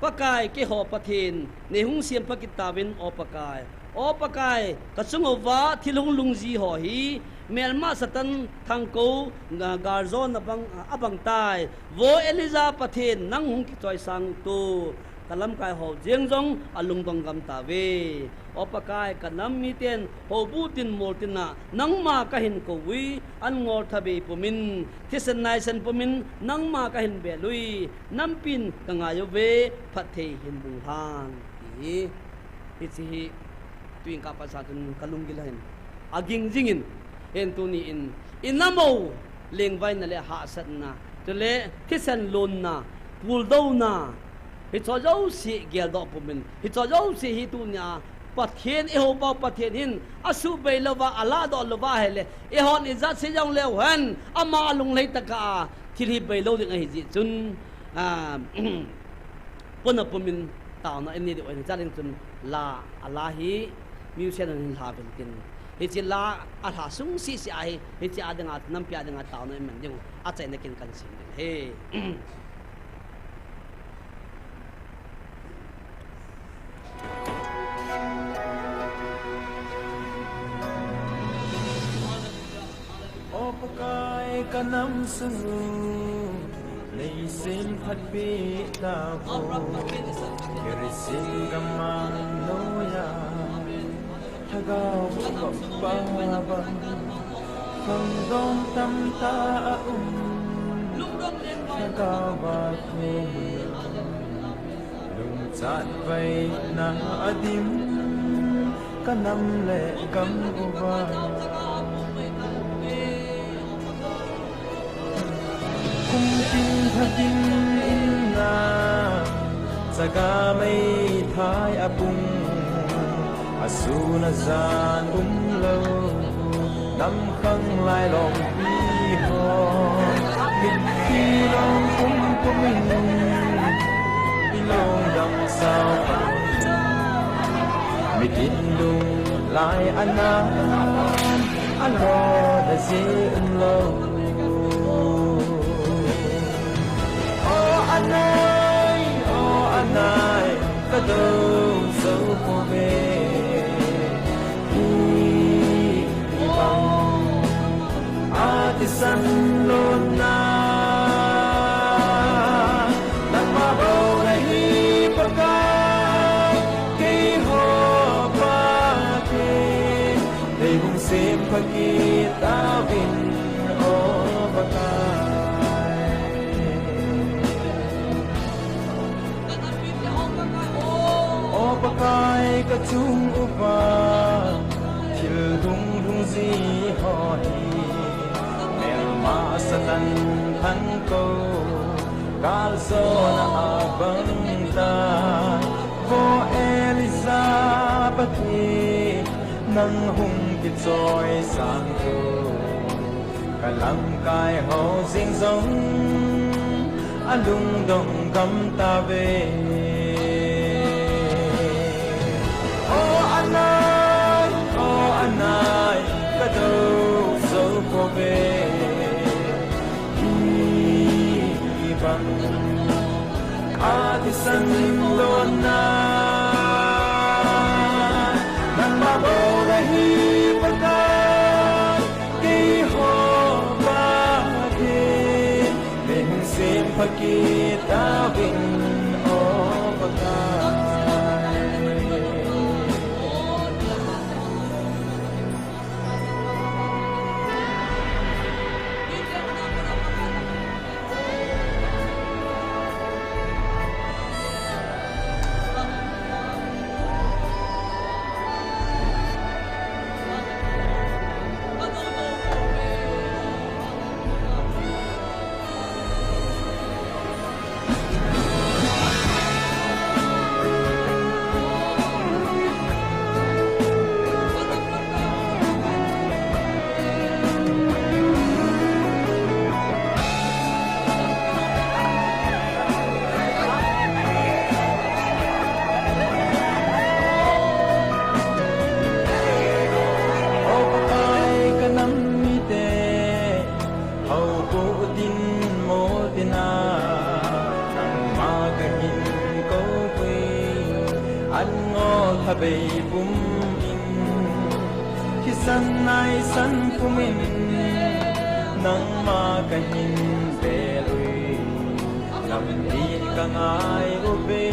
Pakai, keiho Pathen, neihung sempha kit tauvin, O Pakai. O Pakai, kachung uva thil hung lungji ho hi, melma Satan thangkou, ga-, galjona bang, abang tai. Vo Elijah Pathen, nang hung kichoisang to. Kalamkai ho jeng jong alungdong gam tauve. O Pakai, kanam miten houbu tin mol tina nangma kahin kou ui, an ngol thabei pumin, thisan naisan pumin nangma kahin bel ui, nampin kangai uve, phatthei hin lunglhan, ti hi. Hiche hi tuin kapasa chun kalunggil ahin aging jingin, hin tuni in, inam u lengvaina le hahsatna, chule thisan lonna, puldouna, hicheho jouse geldoh pumin, hicheho jouse hi tunia Pathen, eiho pa Pathen hin asuhbei louva, aladoh louva ahile, eihon ijat sei jongleu hen, ama alunglhai tah a thil hi bei lou ding ahi jeh chun, ah, puna pumin taona inei diu ahi. Chuleh chun la, ala hi musician hon hin lha uvin tin. Hiche la alha sung sese ahi, hiche a dinga, nampi a dinga taona iman diu, achaina kin kahin sim ding ahi. O Pakai, ka nam sung u, nei semphatpi tauvo, Gerisim gam noiya, Lhagao vop bang, khangdong tamtah aum, Lhagao va thum, lungchat vaina adim, ka nam le gam uva. Kumtin lhagin in a, chaga meithai apung, asun ajan umlou, nam khang lai lompi ho, mitlhi long pumpum in, ilungdam sao, mitlhi lung lai ana, alona jeh umlou. O anai, o anai, ka dou jou pouve. Hibang athisan lona, nangma bou nahi Pakai, keiho Pathen, nei hung sempha kit tauvin, o Pakai. O Pakai, ka chung uva thil lunglhung ji ho hi, melma Satan thangkou, kaljona abang ta, vo Elijah Pathen, nang hung kichoisang tou. Ka lamkai ho jeng jong alungdong gam tauve. O anai, o anai, ka dou jou pouve. Hibang athisan lona, nangma bou nahi Pakai, keiho Pathen, nei hung sempha kit tauvin, o Pakai. O Pakai, ka nam mite, houpu dinmun tina, nangma kahin koupui, an ngol thabei pum in, thisan naisan pum in, nangma kahin vel ui, lampi ka ngai uve.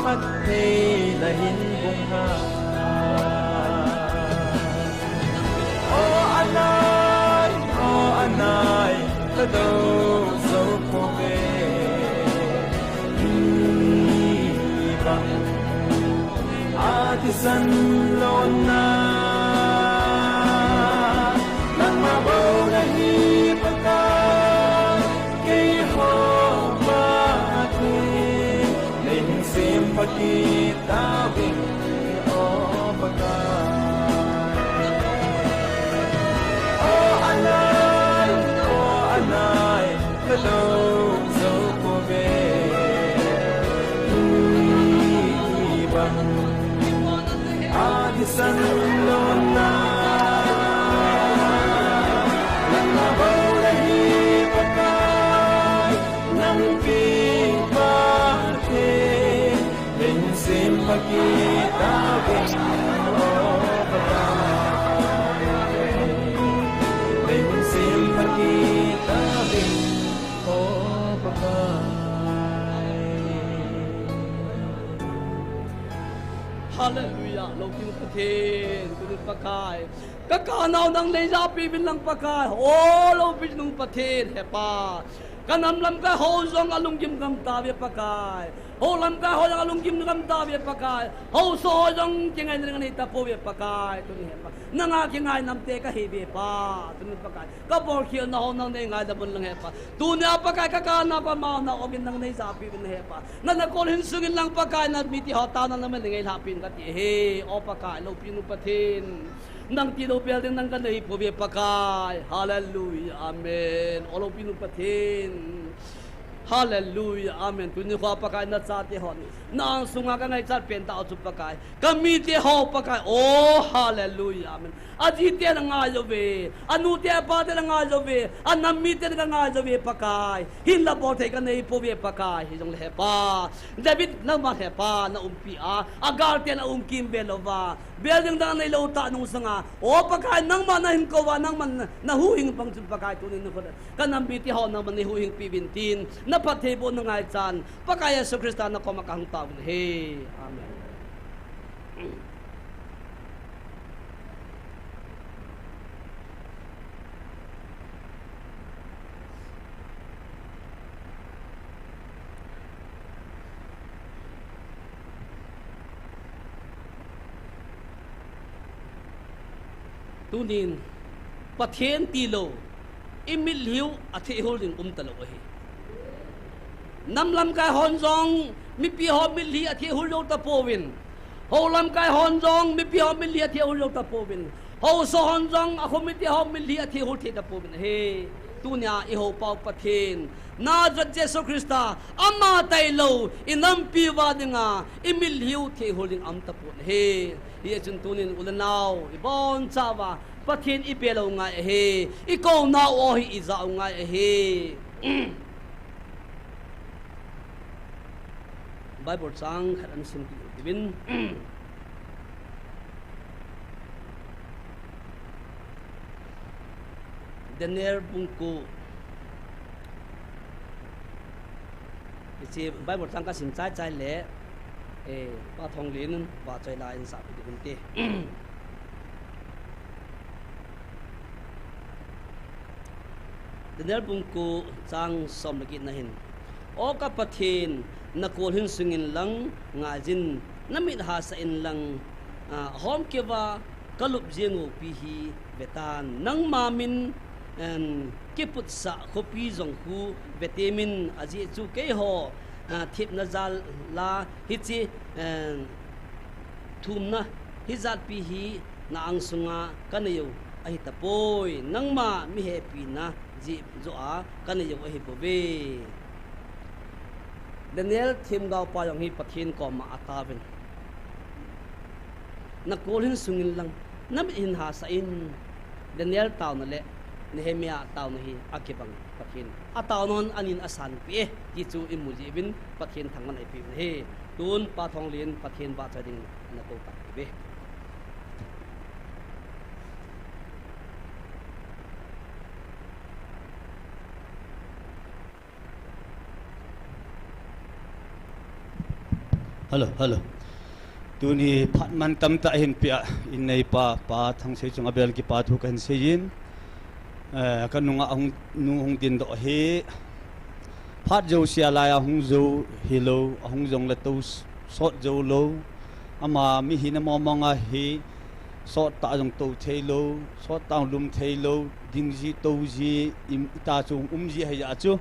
Phatthei nahin bung ha. O anai, o anai, ka dou jou pouve. Hibang athisan lona, nangma bou nahi Pakai, keiho Pathen, nei hung sempha kit tauvin, Zo ko ve, bang, adisan lo na, nang na bau le hi Pakai, nang pi pa te, Lungsim pha kita vin, o Pakai. Lungsim pha kita vin, o Pakai. Hallelujah, loupinu Pathen, tuni Pakai. Ka kanau nang nei jahpi vin lang Pakai. O loupinu Pathen, he Pa. Ka nam lamkai ho jong alunggim gam tauve Pakai. Ho lamkai ho jong alunggim gam tauve Pakai. Haosa ho jong kingaina ding anei tapouve Pakai. Tuni he Pa. Nanga kingainam te kahi uve Pa. Tuni Pakai. Ka bolkhelna ho nang nei ngaidam un lang he Pa. Tunia Pakai ka kanau ka maonau ogin nang nei jahpi vin he Pa. Na, na kol hin sungin lang Pakai na mite ho taona nang nei ngailhah pin kati e. O Pakai loupinu Pathen. Nang tilou bel ding nang kanei pouve Pakai. Hallelujah. Amen. O loupinu Pathen. Hallelujah. Amen. Tuni kho Pakai na chate hon. Na ang sunga ka ngaichat pen tah chu Pakai. Ka mite ho Pakai. O hallelujah. Amen. Aji te na ngai uve. Anu te apa te na ngai uve. Anam mite na ngai uve Pakai. Hinla bolthei kanei pouve Pakai. Hijongle he Pa. David nangma he Pa na umpi a. Agal te na um kimvel uva. Building dang neilou tah nung sanga, o Pakai, nangma nahin kouva, nangma na, na huhhing bang chun Pakai tunin na khut a ka nam mite ho nangma nei huhhingpi uvin tin, na phattheiboh na ngaichan, Pakai Jesu Christa na koma kahung tao uvin ahi. Amen. Tunin, Pathen tilou, i mitlhi u athehul ding umtalou ahi. Nam lamkai hon jong, mipi ho mitlhi athehul jou tapouvin. Ho lamkai hon jong, mipi ho mitlhi athehul jou tapouvin. Haosa hon jong, akho mite ho mitlhi athehul thei tapouvin ahi. Tunia i houpa u Pathen, Nazareth Jesu Christa, ama tailou, i nampi uva dinga, i mitlhi u thehul ding aum tapon ahi. Hijeh chun tunin u le nao, i bonchauva, Pathen i belou ngai ahi, i kounau ahi, i jao ngai ahi. Bible chang khat ana simpi uvin. Daniel bung ko. Hiche Bible chang kasim chaichai le, eh, Pa Thonglen, Pa Choila in sah peh ding inte. Daniel bung ko chang som le get na hin. O ka Pathen, na kol hin sungin lang ngaijin, na mit hahsa in lang, ah, hom keuva ka lup jeng u pi hi vetan. Nangma min, em, kiputsah khopi jong khu vete min ajeh chu keiho, ah, thepna jal a hiche, em, thumna hijat pi hi na angsunga ka nei u ahi tapoi. Nangma mi hepina jeh joh a ka nei u ahi bouve. Daniel themgao pa jong hi Pathen koma ataovin. Na kol hin sungin lang, na mit hin hahsa in. Daniel taona le Nehemiah taona hi akibang Pathen. Ataona hon anin asanpeh e, ti chu imu jeh uvin Pathen thangvahna ipe u ahi. Tun Pa Thonglen Pathen vahchoi ding na kou tauve. Hello, hello. Tuni phat mantam tah hin pia in neipa, Pa Thangsei chunga bel kipa thu kahin seiyin. Eh, ka nunga hung, nu hung dindoh hi. Phat jousea laiya hung jou hilou, ahung jongle tou s-, sot jou lou. Ama mihina mongmong ahi, sot tah jong tou theilou, sot tah lum theilou, ding ji, tou ji, im, ita chu um ji ahi jeh chu.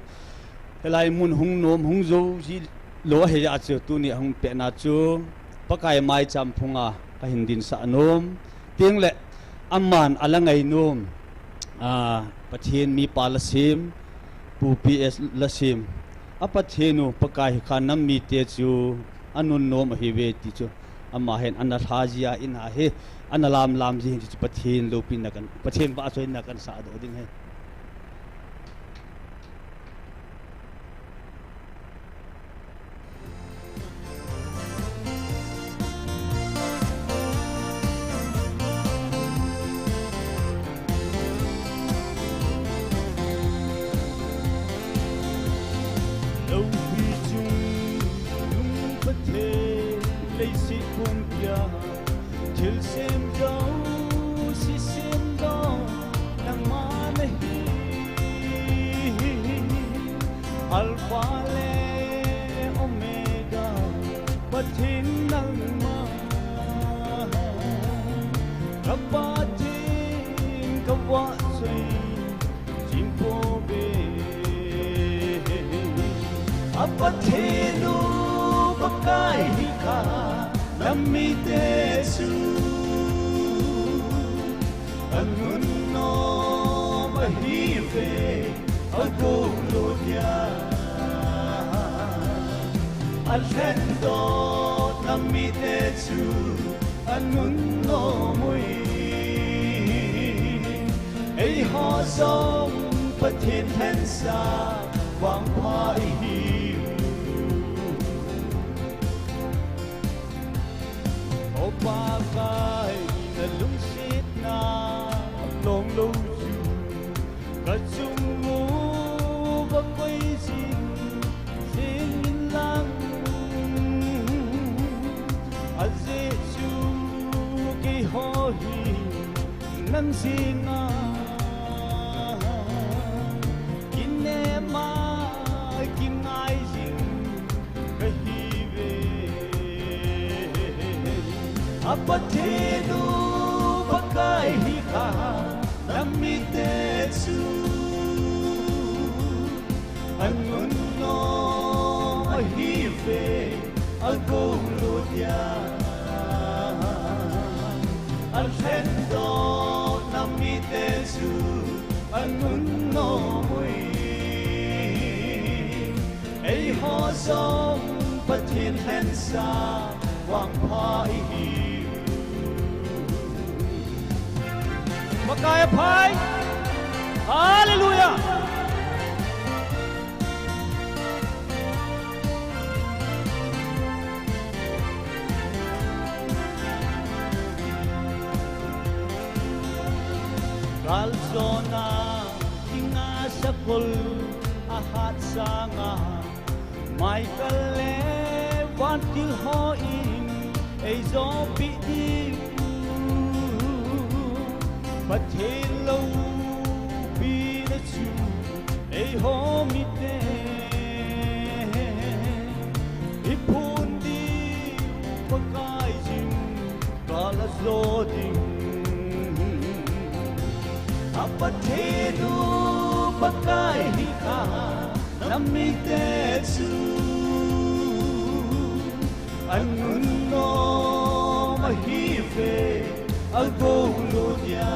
Hilai mun hung nom, hung jou ji lou ahi jeh chu, tuni hung pehna chu, Pakai maicham phunga kahin dinsah nom. Tengle, aman ala ngainom, a, Pathen mipa la sem, Pu P S Lasem, a Pathen u Pakai hi kha nam mite chu anunnom ahiuve ti chu, ama hin ana lha jia in ahi, ana lamlam ji hin ti chu Pathen loupina kan, Pathen vahchoina kan sahdoh ding ahi. Loupi chung nung Pathen, leiset pumpi a thilsem jouse semdoh nangma nahi. Alpha le Omega, Pathen nangma, ka Pathen, ka vahchoi jing pouve. A Pathen u Pakai hi kha nam mite chu anunnom ahiuve, agou lou dia alhendoh nam mite chu anunnom uve. Eiho jong Pathen lhensah vangpha ihiu. O Pakai, nalungsetna longlou chu kachung uva koi jing jing inlang, ajeh chu keiho hi nang jeng a kinem a kingai jing kahiuve. A Pathen u Pakai hi kha nam mite chu anunnom ahiuve, agou lou dia alhendoh nam mite chu anunnom uve. Eiho jong Pathen lhensah vangpha ihiu. Pakai aphai. Hallelujah. Galjona dinga sakol ahat sanga, Michael le vantil hon eijopi diu, Pathen loupina chu eiho miten iphon diu, Pakai jingkah a jo ding. A Pathen u Pakai hi kha nam mite chu anunnom ahiuve, agou lou dia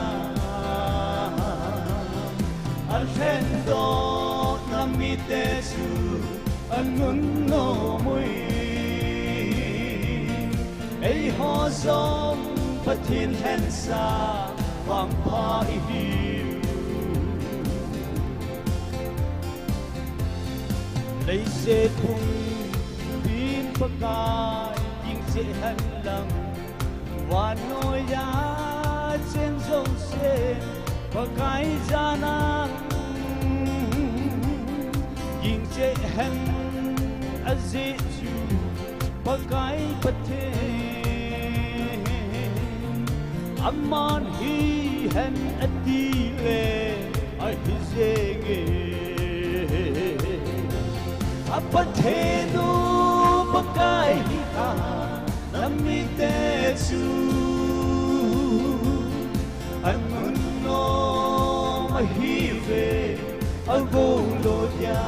alhendoh nam mite chu anunnom uve. Eiho jong Pathen lhensah vangpha ihiu. Leiset pumpin Pakai ging cheh hen lang, vannoiya chen jousen Pakai jana ging cheh hen, ajeh chu Pakai Pathen aman hihen atile ahi jenge. A Pathen u Pakai hi kha nam mite chu anunnom ahiuve, agou lou dia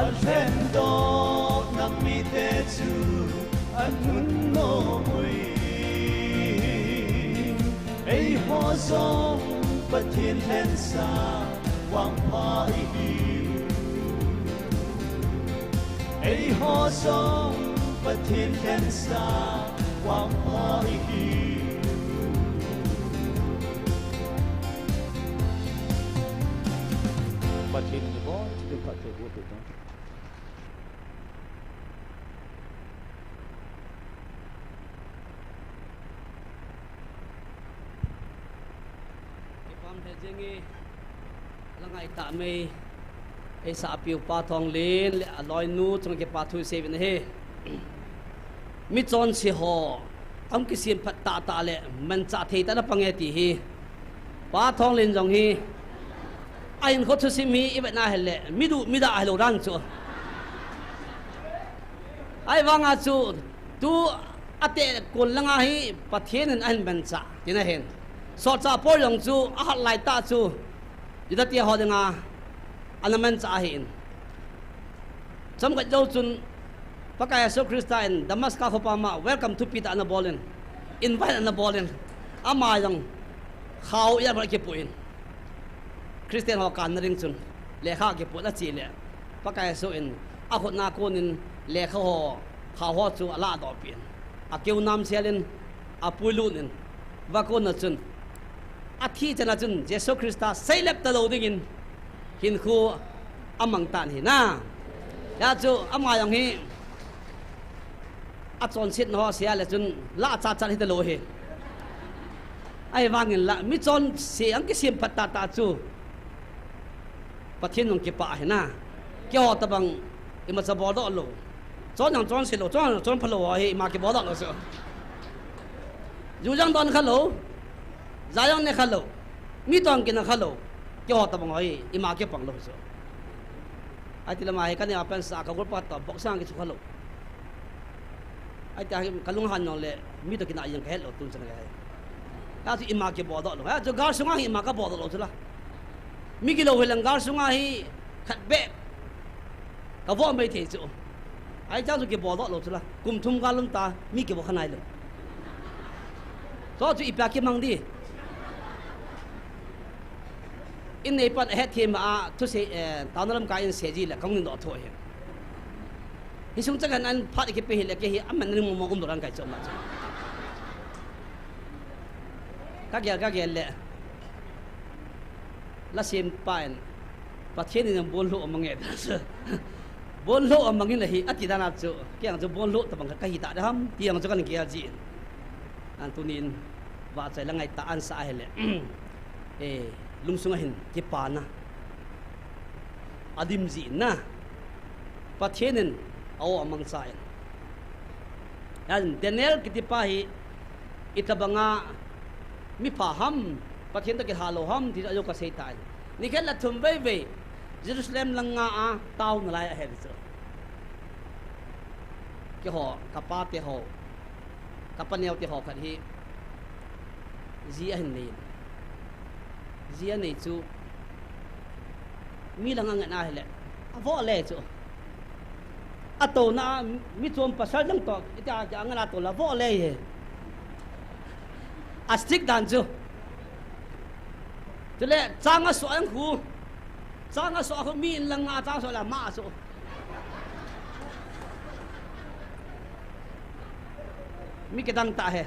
alhendoh nam mite chu anunnom uve. Eiho jong Pathen lhensah Vangpha ihi. Eiho jong Pathen lhensa vangpha ihi. Pathen in ibon chun phatthei boh peh tang. Kipah e jing e, la ngaitah mei, eisa apiu Pa Thonglen le aloinu chunga kipa thu sei uvin ahi. Mi chonse ho, ahung kisem phat tahtah le manchah thei tah a pang e ti hi. Pa Thonglen jong hi, ahinkho thusim hi ivet na hile, mi duh mi dah ahilou dan chu. Ahivanga chu, tu ate kon langa hi Pathen in ahin manchah, tina ahin. Sotchah Paul jong chu, ahat laitah chu, Judate ho dinga, ana manchah ahin. Chomkhat jou chun, Pakai Jesu Christa in Damascus khopa ma welcome thupi tah ana bol in, invite ana bol in, ama jong khao ijat bol kipu in, Christian ho kanna ding chun lekha kipu in ache le, Pakai Jesu in akhut na kon in lekha ho, khao ho chu aladoh peh in, akeu namsel in, apuilut in, va kon na chun, athi chan a chun Jesu Christa seilep talou dingin hinkho amang tan ahi na. Hijeh chun ama jong hi achonsetna ho sei le chun la chatchat hitalou ahi. Ahivangin la mi chonse ahung kisem phat tahtah chu Pathen jong kipah ahi na. Keiho tabang imacha boldoh lou. Chon jong chonse lou, chon jong chonpha lou ho hi ima kiboldoh lou chu. Ju jong don kha lou, ja jong ne kha lou, mi toh kina kha lou. Keiho tabang ho hi ima kipang lou chu. Ahiti lama hi kaneo a pensa ka golpa toh boxing a kichu kha lou. Ahiti a hi kalunghan jong le mi toh kina jeng kahet lou tun chan kahi. Hijeh chun ima kiboldoh lou. Hijeh chun gal sunga hi ima kaboldoh lou chu la. Mi gilou hilang gal sunga hi khat beh kavoh mai thei chu. Ahijeh chun kiboldoh lou chu la. Kum thum gal um ta mi kivoh kha nailou. Chu chu ipi a kimang di. In neipan ahetthem a thusei, eh, taona lamkai in seiji le kahung doh tho hi. Hisung chang khat in phat kipe hile kei hi aman ning mong mong umlou dan kahi chu ama chu. Kagel, kagel le. Lasempa in, Pathen in bonlhoh amang e. Bonlhoh amang in ahi, ati dan a chu, kei jong chu bonlhoh tabang khat kahi tah ding ham, ti jong chu kana gel jin. An tunin, vahchoi la ngaitah a ansah ahile. Eh, lungsung a hin, kipana. Adim jin na. Pathen in, a-o amangcha in. Hijeh chun Daniel kitipa hi, itobanga mipha ham, Pathen toh kilha lou ham, ti chu ajou kasei tan. Nikhat le thum veivei, Jerusalem langa a tao nalai ahi chu. Keiho, kapate ho, kapaneo te ho khat hi, ji ahin nei in. Ji anei chu, mi langa ngen ahile, avoh le chu. Atouna a, mi chom pasal dang toh, itia kia ngen a tou le avoh le hi. A strict dan chu. Chule, chang asoh ang khu. Chang asoh khu, mi in langa chang asoh le ama asoh. Mi kidang tah hi.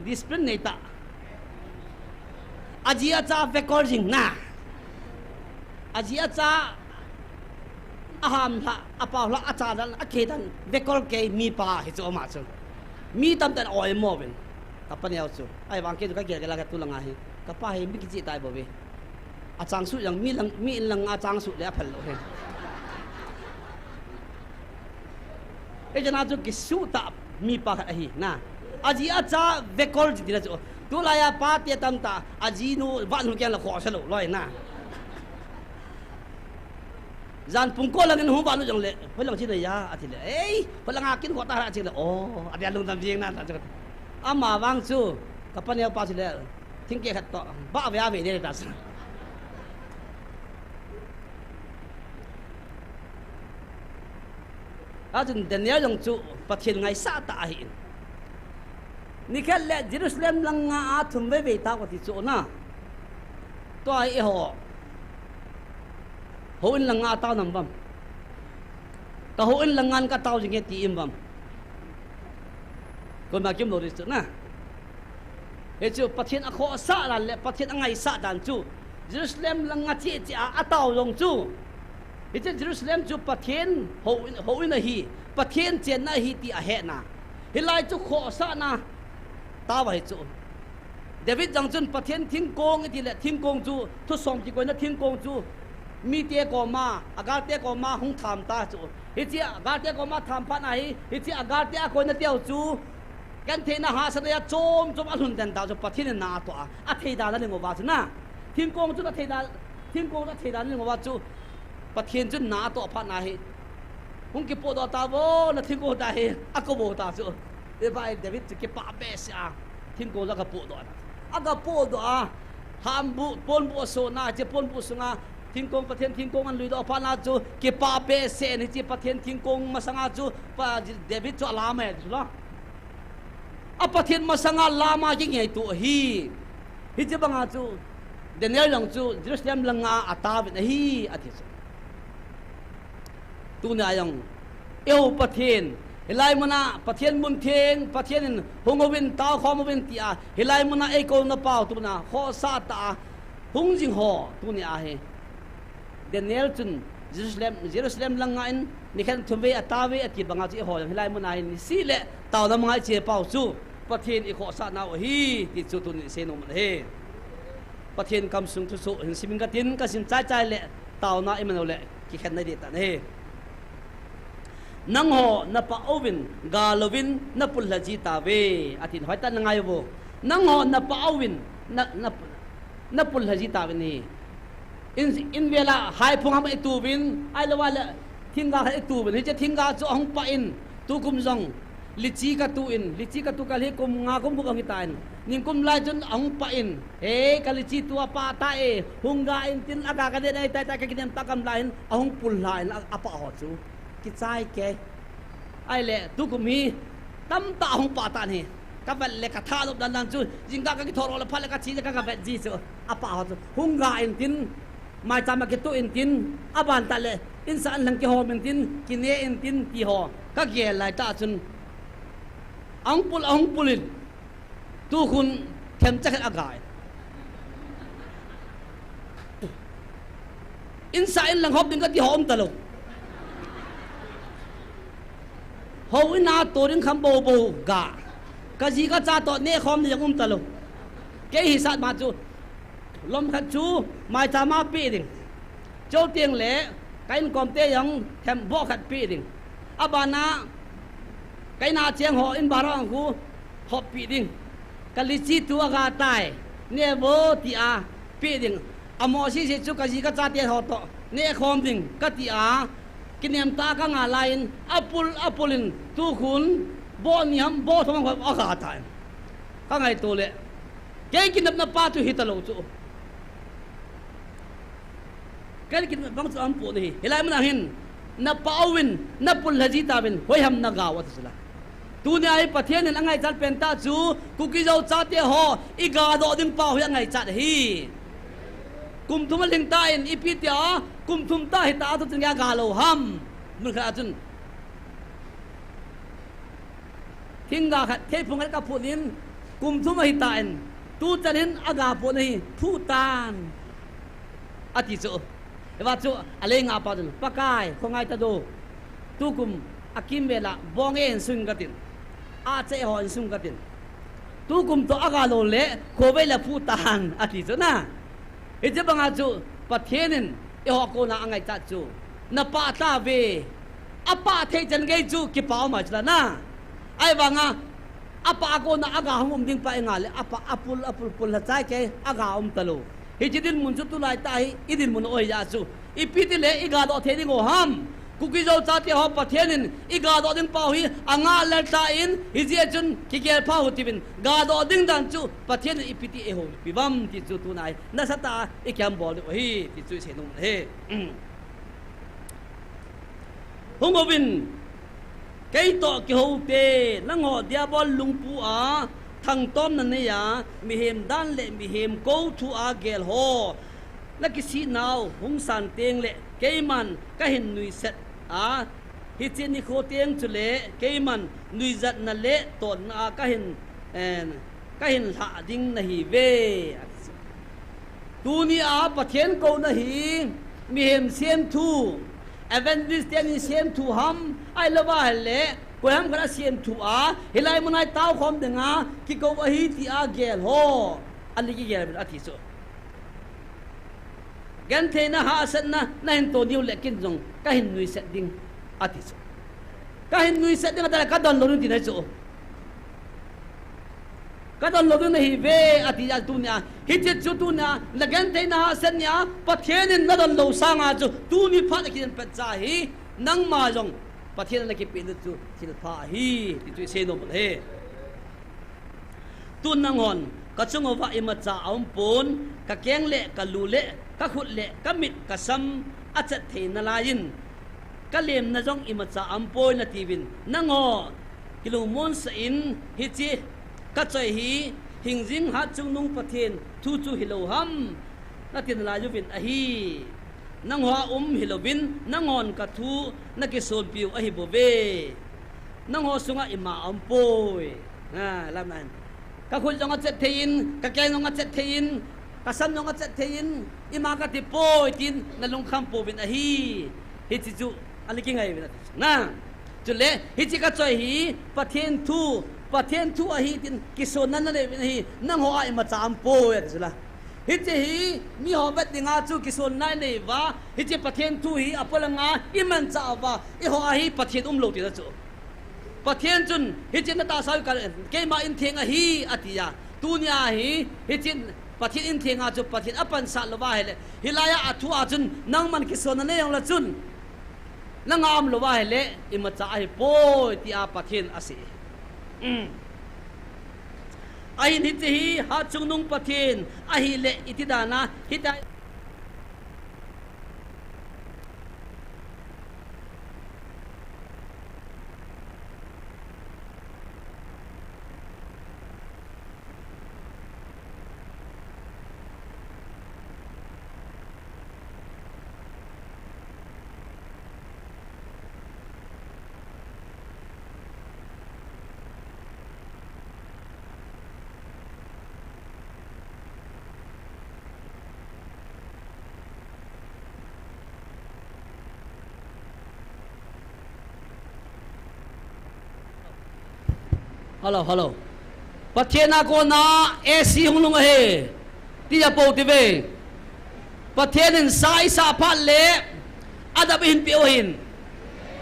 Discipline nei tah. Aji acha vekol jing na. Aji acha aham lha, apao lha, acha dan, akei dan, vekol kei mipa hi chu ama chu. Mi tamtah in aoimo uvin. Kapaneo chu. Ahivang kei chu kagel gel a ka tulanga hi. Kapa hi mi kichih tai bou ve. Achang suh jong mi lang, mi in langa achang suh le aphal lou hi. Ijat na chu kisuh tah mipa khat ahi na. Aji acha vekol ji tina chu. Tulai a pate tamtah ajinu vahnu keng la khohsa lou loi na. Jan pung ko langin hung vahlut jongle, hoilang china ja, ati le. Ei, hoilanga kin khoh ta ha, ati le. O, ati a lungdam jing na, ati. Ama vang chu, kapaneo pa chu le. Thingkeh khat toh, bah ve a ve de ta sa. Achun Daniel jong chu Pathen ngaisah tah ahin. Nikhat le Jerusalem langa a thum veivei tao kati chu na. Tua hi eiho. Houin langa atao nam vam. Ka houin langa katao jing e ti im vam. Koima kim lou ding chu na. Hichu Pathen akhohsah dan le Pathen angaisah dan chu Jerusalem langa che che a atao jong chu. Hichu Jerusalem chu Pathen houin, houin ahi, Pathen chenna ahi ti ahetna. Hilai chu khohsahna tao ahi chu. David jong chun Pathen thingkong iti le thingkong chu, thusom kikoina thingkong chu, mite koma, agalte koma hung tham ta chu. Hiche agalte koma tham phat na hi, hiche agalte akoina teu chu, gentheina hahsatna a chom chom alhun den ta chu Pathen in na atoh a, athei dan a ling uva chu na. Thingkong chu athei dan, thingkong chu athei dan a ling uva chu, Pathen chun na atoh phat na hi, hung kipohdoh ta vo, na thingkong ta hi, akou vo ta chu. Hiva David chu kipah behseh a, thingkong chu aga pohdoh a. Aga pohdoh a, hambu, ponbuh asoh na, hiche ponbuh sunga, thingkong Pathen thingkong ana luidoh phat na chu, kipah behseh in hiche Pathen thingkong masanga chu, pa, David chu alam e, chu la. A Pathen masanga lama kingaito ahi. Hiche banga chu Daniel jong chu Jerusalem langa ataovin ahi, ati chu. Tunia jong, eiho Pathen, hilai muna Pathen mun theng, Pathen in hung uvin, taokhom uvin tia, hilai muna eikouna pau tunia, khohsah tah a, hung jing ho, tunia hi. Daniel chun Jerusalem, Jerusalem langa in nikhat thum vei ataove ati banga chu eiho jong hilai muna hin nisih le taona manga iche pau chu Pathen ikhohsah nau ahi ti chu tunin isei nom ahi. Pathen kamsung thusoh hin simin katin kasim chaichai le taona iman u le kikhenna ding tan ahi. Nangho napah uvin, ga louvin, napul lha ji tauve, atin hoitah in nangai uvo. Nangho napah uvin, na, na, napul lha ji tauvin ahi. In, in vela haiphung ham ituvin, ahilouva le thingga khat ituvin. Hiche thingga chu ahung pah in, tukum jong, litchi katu in, litchi katu kal hi kum nga kum gup ahung hitan. Ningkum lai chun ahung pah in, he, ka litchi tu apah tai, hung ga intin, aga kaneh nai tai tai, kakinem tah a gam lai hin, ahung pul lha in, a, apah ho chu. Kichai kei. Ahile, tukum hi, tamtah ahung pah tan ahi. Kavet le katha lop dan dan chu, jingkah kakithou lou le phat le kache le ka, kavet ji chu. Apah ho chu. Hung ga intin, maicham a kitu intin, aban tah le, insah inlhang kihom intin, kine intin, ti ho. Kagel lai tah chun. Ahung pul, ahung pul in. Tukhun themcha khat aga e. Insah inlhang hop ding kati ho um talou. Houin a to ding kham bou bou ga. Kaji kacha toh nehkhom ding jong um talou. Kei hisah ma chu. Lom khat chu maicham a peh ding. Chuteng teng le, ka inkom te jong themboh khat peh ding. Abana, ka in a cheng ho in bara ang khu hop peh ding. Ka litchi tu aga tai, neh vo tia peh ding. Amo sese chu kaji kacha te ho toh nehkhom ding kati a, kinem tah a kanga lai in, apul, apul in, tukhun, boh ni ham, boh thum ham aga tai. Kangaito le, kei kinepna pa chu hitalou chu. Kei kinepna bang chu aum pon ahi. Hilai muna hin, napah uvin, napul lha ji tauvin, hoiham naga u ati chu la. Tunia hi Pathen in angaichat pen tah chu, Kuki-Zo chate ho, igadoh ding pau hi angaichat ahi. Kum thum alhing tan, ipi tia, kum thum tah hita a tuchun aga lou ham. Mun khat a chun. Thingga khat, theiphung khat kaphut in, kum thum ahitan, tuchan hin aga pon ahi, phu tan. Ati chu. Hiva chu, alei nga pa chun, Pakai, khongai ta do. Tukum, akimvel a, bong e insung katin. Ache ho insung katin. Tukum toh aga lou le, khovei la phu tan, ati chu na. Hiche banga chu, Pathen in, eiho kona angaichat chu. Napah tauve. Apah thei chan gei chu, kipah um a chu la na. Ahivanga, apah a kona aga hung um ding pa inga le, apah apul, apul, pul lha chai kei, aga um talou. Hiche dinmun chu tulai tah hi, idinmun u ahi a chu. Ipi tile, igadoh thei ding u ham. Kuki-Zo chate ho Pathen in, igadoh ding pau hi, anga lel tan, hijeh chun, kigel pha u hitin, gadoh ding dan chu, Pathen in ipi ti eihoupi uvam, ti chu tunia hi, nasatah a, ikihambol diu ahi, ti chu isei nom ahi. Hung uvin, kei toh kihou te, nangho Diabol lungpu a, thangtomna nei a, mihem dan le mihem kou thu a gel ho. na kisihnau hung san teng le keiman ka hin nuisat a, hiche nikho teng chule keiman nuijatna le tonna a ka hin, eh, ka hin lhah ding nahi ve, ati chu. Tuni a Pathen kouna hi mihem semthu, evangelist teni semthu ham, ahilouva ahile koiham khat a semthu a, hilai mun a i tao khom dinga kikou ahi tia gel ho, ani kigel uvin ati chu. Gentheina hahsatna na hin to diu le ken jong ka hin nuisat ding, ati chu. Ka hin nuisat ding ati le ka donlou ding tina chu. Ka donlou ding nahi ve, ati a tunia. Hiche chu tunia, na gentheina hahsat nia, Pathen in na donlou sanga chu, tuni phat a kijen pet cha hi, nangma jong Pathen in na kipeh ding chu thilpha ahi, ti chu i sei nom u ahi. Tun nanghon ka chung uva imacha a um pon, ka keng le ka lu le ka khut le ka mit ka sam a chet thei nalai in, ka lemna jong imacha a um poi nati uvin, nangho kilungmonsah in hiche ka choi hi hingjing hatchungnung Pathen thu chu hilou ham, nati nalai uvin ahi. Nangho a um hilouvin, nanghon ka thu na kisonpiu ahi bouve. Nangho sunga ima a um poi. Ha, lam nan. Ka khut jong a chet thei in, ka keng jong a chet thei in, ka sam jong a chet thei in, ima ka ti poi tin, na lungkham pouvin ahi. Hiche chu, ani kingai uvin ati chu. Na. Chule, hiche ka choi hi, Pathen thu, Pathen thu ahi tin, kisonna na nei uvin ahi, nangho a imacha a um poi, ati chu la. Hiche hi, miho vet dinga chu kisonna i nei uva, hiche Pathen thu hi a polanga i manchah uva, eiho a hi Pathen umlou tina chu. Pathen chun, hiche na tahsa u ka, keima in theng ahi, ati a. Tunia hi, hiche Pathen in theng a chu Pathen a pansah louva ahile, hilai a a thu a chun, nangman kisonna nei jongle chun, na ngam louva ahile, imacha ahi poi, tia Pathen a sei. Um. Ahin hiche hi, hatchungnung Pathen, ahile, iti dan a, hitia. Hello, hello. Pathen a kona A C hung lhung ahi. Tia pou tive. Pathen in sa i sah phat le, adap i hin peh u ahin.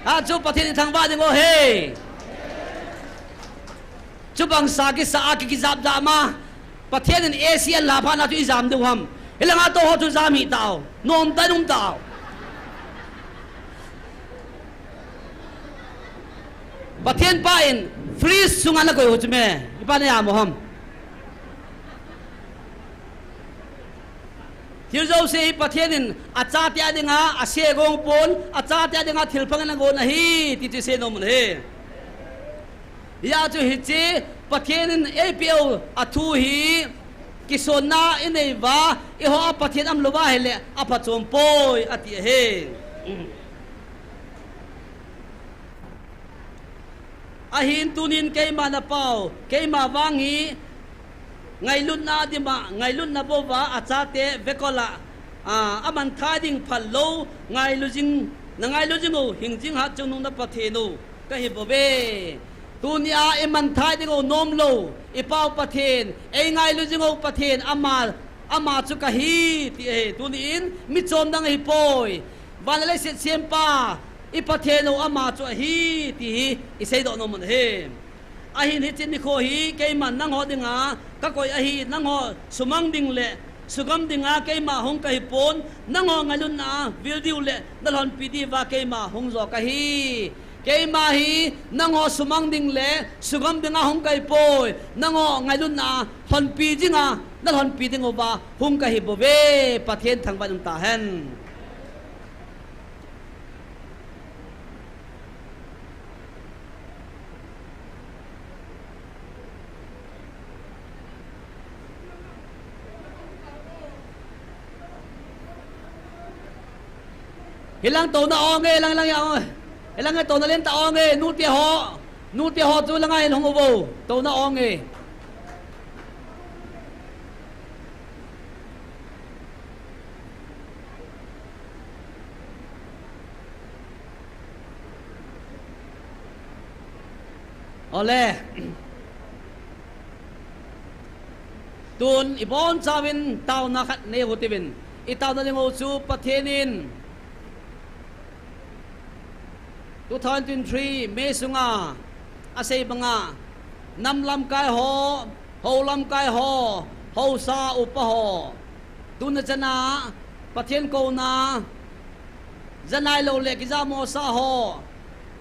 Achu Pathen i thangvah ding u ahi. Chubang sa kisa a ki, kijap jap ma. Pathen in A C an la phat na chu i jam diu ham. Hilanga tou ho chu jam hih tau. Nom tah in um tau. Pathen pa in fridge sunga na koi u chu me. Ipa na jam u ham. Thil jouse hi Pathen in a chate a dinga, a se gong pon, a chate a dinga thil phang in a gon ahi, ti chu sei nom u ahi. Hijeh chun hiche, Pathen in eipeh u a thu hi, kisonna i nei uva, eiho a Pathen um lou va ahile, a phachom poi, ati ahi. Ahin tunin keima na pau, keima vang hi, ngailutna dima, ngailutna bou va, a chate vekol a, a, a manthai ding phal lou, ngailu jing, na ngailu jing u, hingjing hatchungnung na Pathen u, ka hi bou ve. Tunia i manthai ding u nom lou, i pau Pathen, ei ngailu jing u Pathen, ama, ama chu ka hi, ti ahi. Tunin, mi chom dang ahi poi. Van le leiset sempa, i Pathen u ama chu ahi, ti hi, i seidoh nom u ahi. Ahin hiche nikho hi, keiman nangho dinga, ka koi ahi, nangho sumang ding le, sugam dinga, keima hung ka hi pon, nangho ngailutna a, vil diu le, na lhonpi diuva, keima hung jo ka hi. Keima hi, nangho sumang ding le, sugam dinga hung ka hi poi, nangho ngailutna a, lhonpi dinga, na lhonpi ding uva, hung ka hi bou ve, Pathen thangvah in um ta hen. Hilang touna ong e, lang lang ya ong. Hilang e touna lentah ong e, nute ho. Nute ho chu langa hin hung uvo. Touna ong e. Ole. Tun ibonchauvin tauna khat nei u hitin. I tauna ding u chu Pathen in two thousand twenty-three May sunga asei banga, nam lamkai ho, hou lamkai ho, haosa upa ho, tuna chana Pathen kouna, janailou le kijamo sa ho,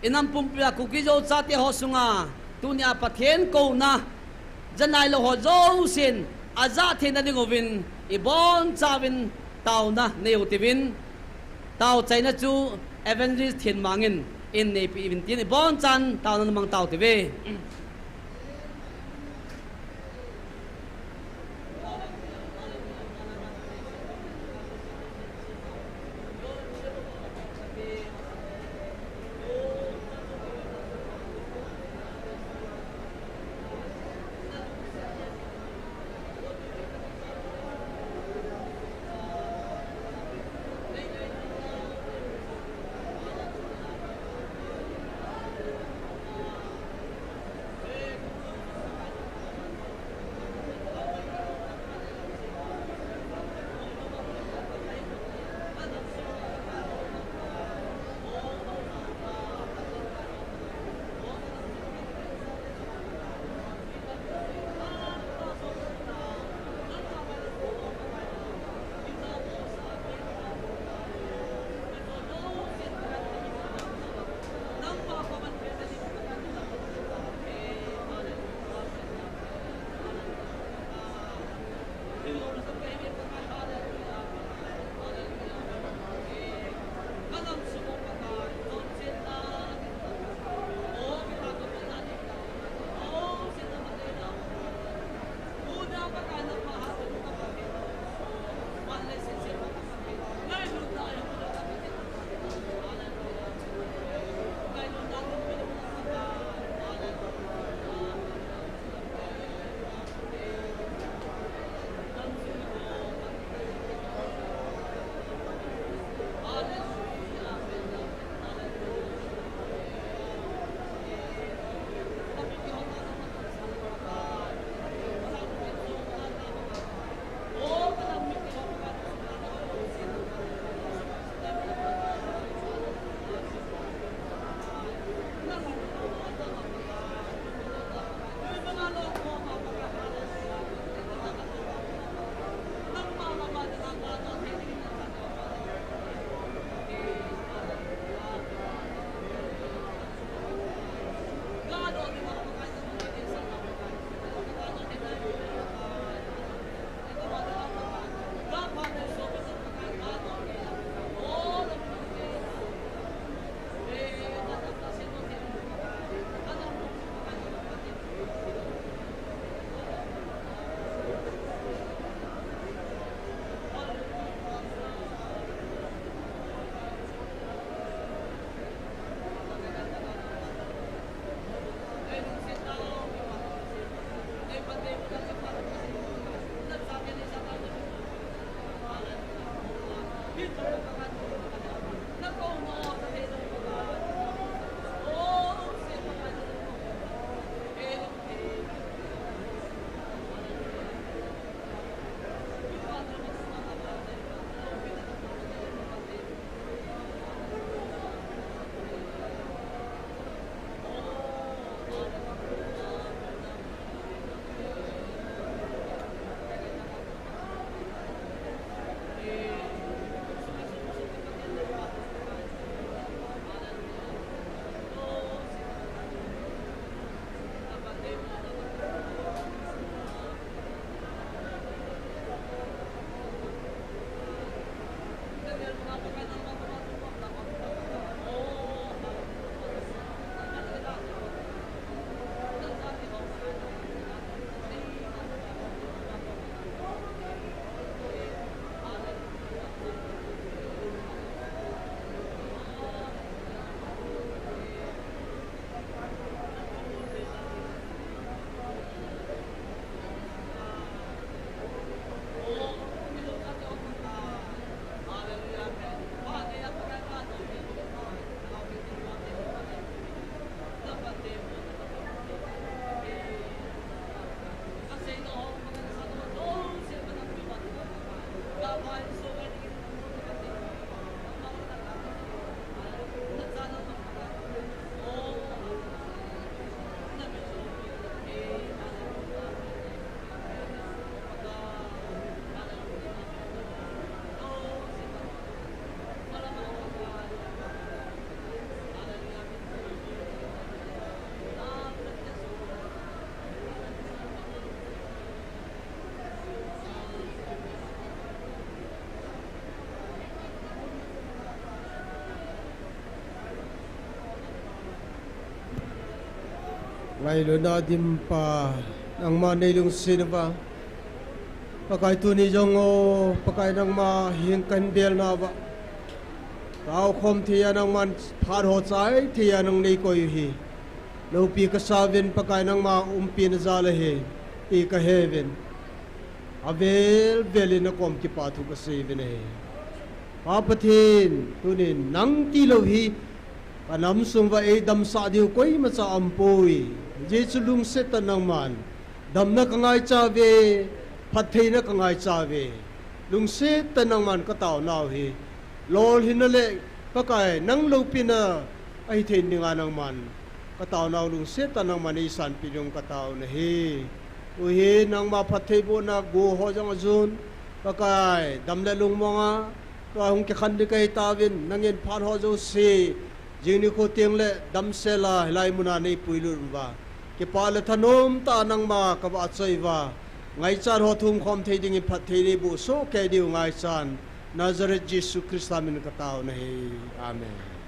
inam pumpia Kuki Zo chate ho sunga, tunia Pathen kouna, janailou ho jousen, ajah theina ding uvin, ibonchauvin tauna nei u hitin, tao chaina chu Evangelist Thinmang in, in neipi uvin tin, ibonchan tauna namang tao tive. Ngailutna dimpa, nangma neilungset uva, Pakai tuni jong o, Pakai nangma hing kahin belnauva, kaokhom theiya nangman phat ho chai theiya nang neikoi u hi loupi kasauvin, Pakai nangma umpina jal ahi ti kaheuvin, avel velin nakom kipathu kaseiyuvin ahi. Pa Pathen, tunin nang tilou hi kanam sung uva eidamsah diu koimacha aumpoi. Hijeh chun lungset tah nangman damna kangaichat uve, phattheina kangaichat uve. Lungset tah nangman kataonau hi lolhinna le Pakai nang loupina ahithei dinga nangman kataonau lungset tah nangman eisanpeh dingun kataona ahi. Tuhin nangma phattheibohna go ho jong ajon, Pakai dam le lungmonga tua hung kikhen ding kahitauvin, nangin phat ho jouse jing nikho tengle damsela hilai muna neipuilut uva, kipah le thanom tah nangma kavahchoi uva, ngaichat ho thumkhom thei dingin phatthei neiboh sohkei diu ngaichan, Nazareth Jesu Christa min kataona ahi. Amen.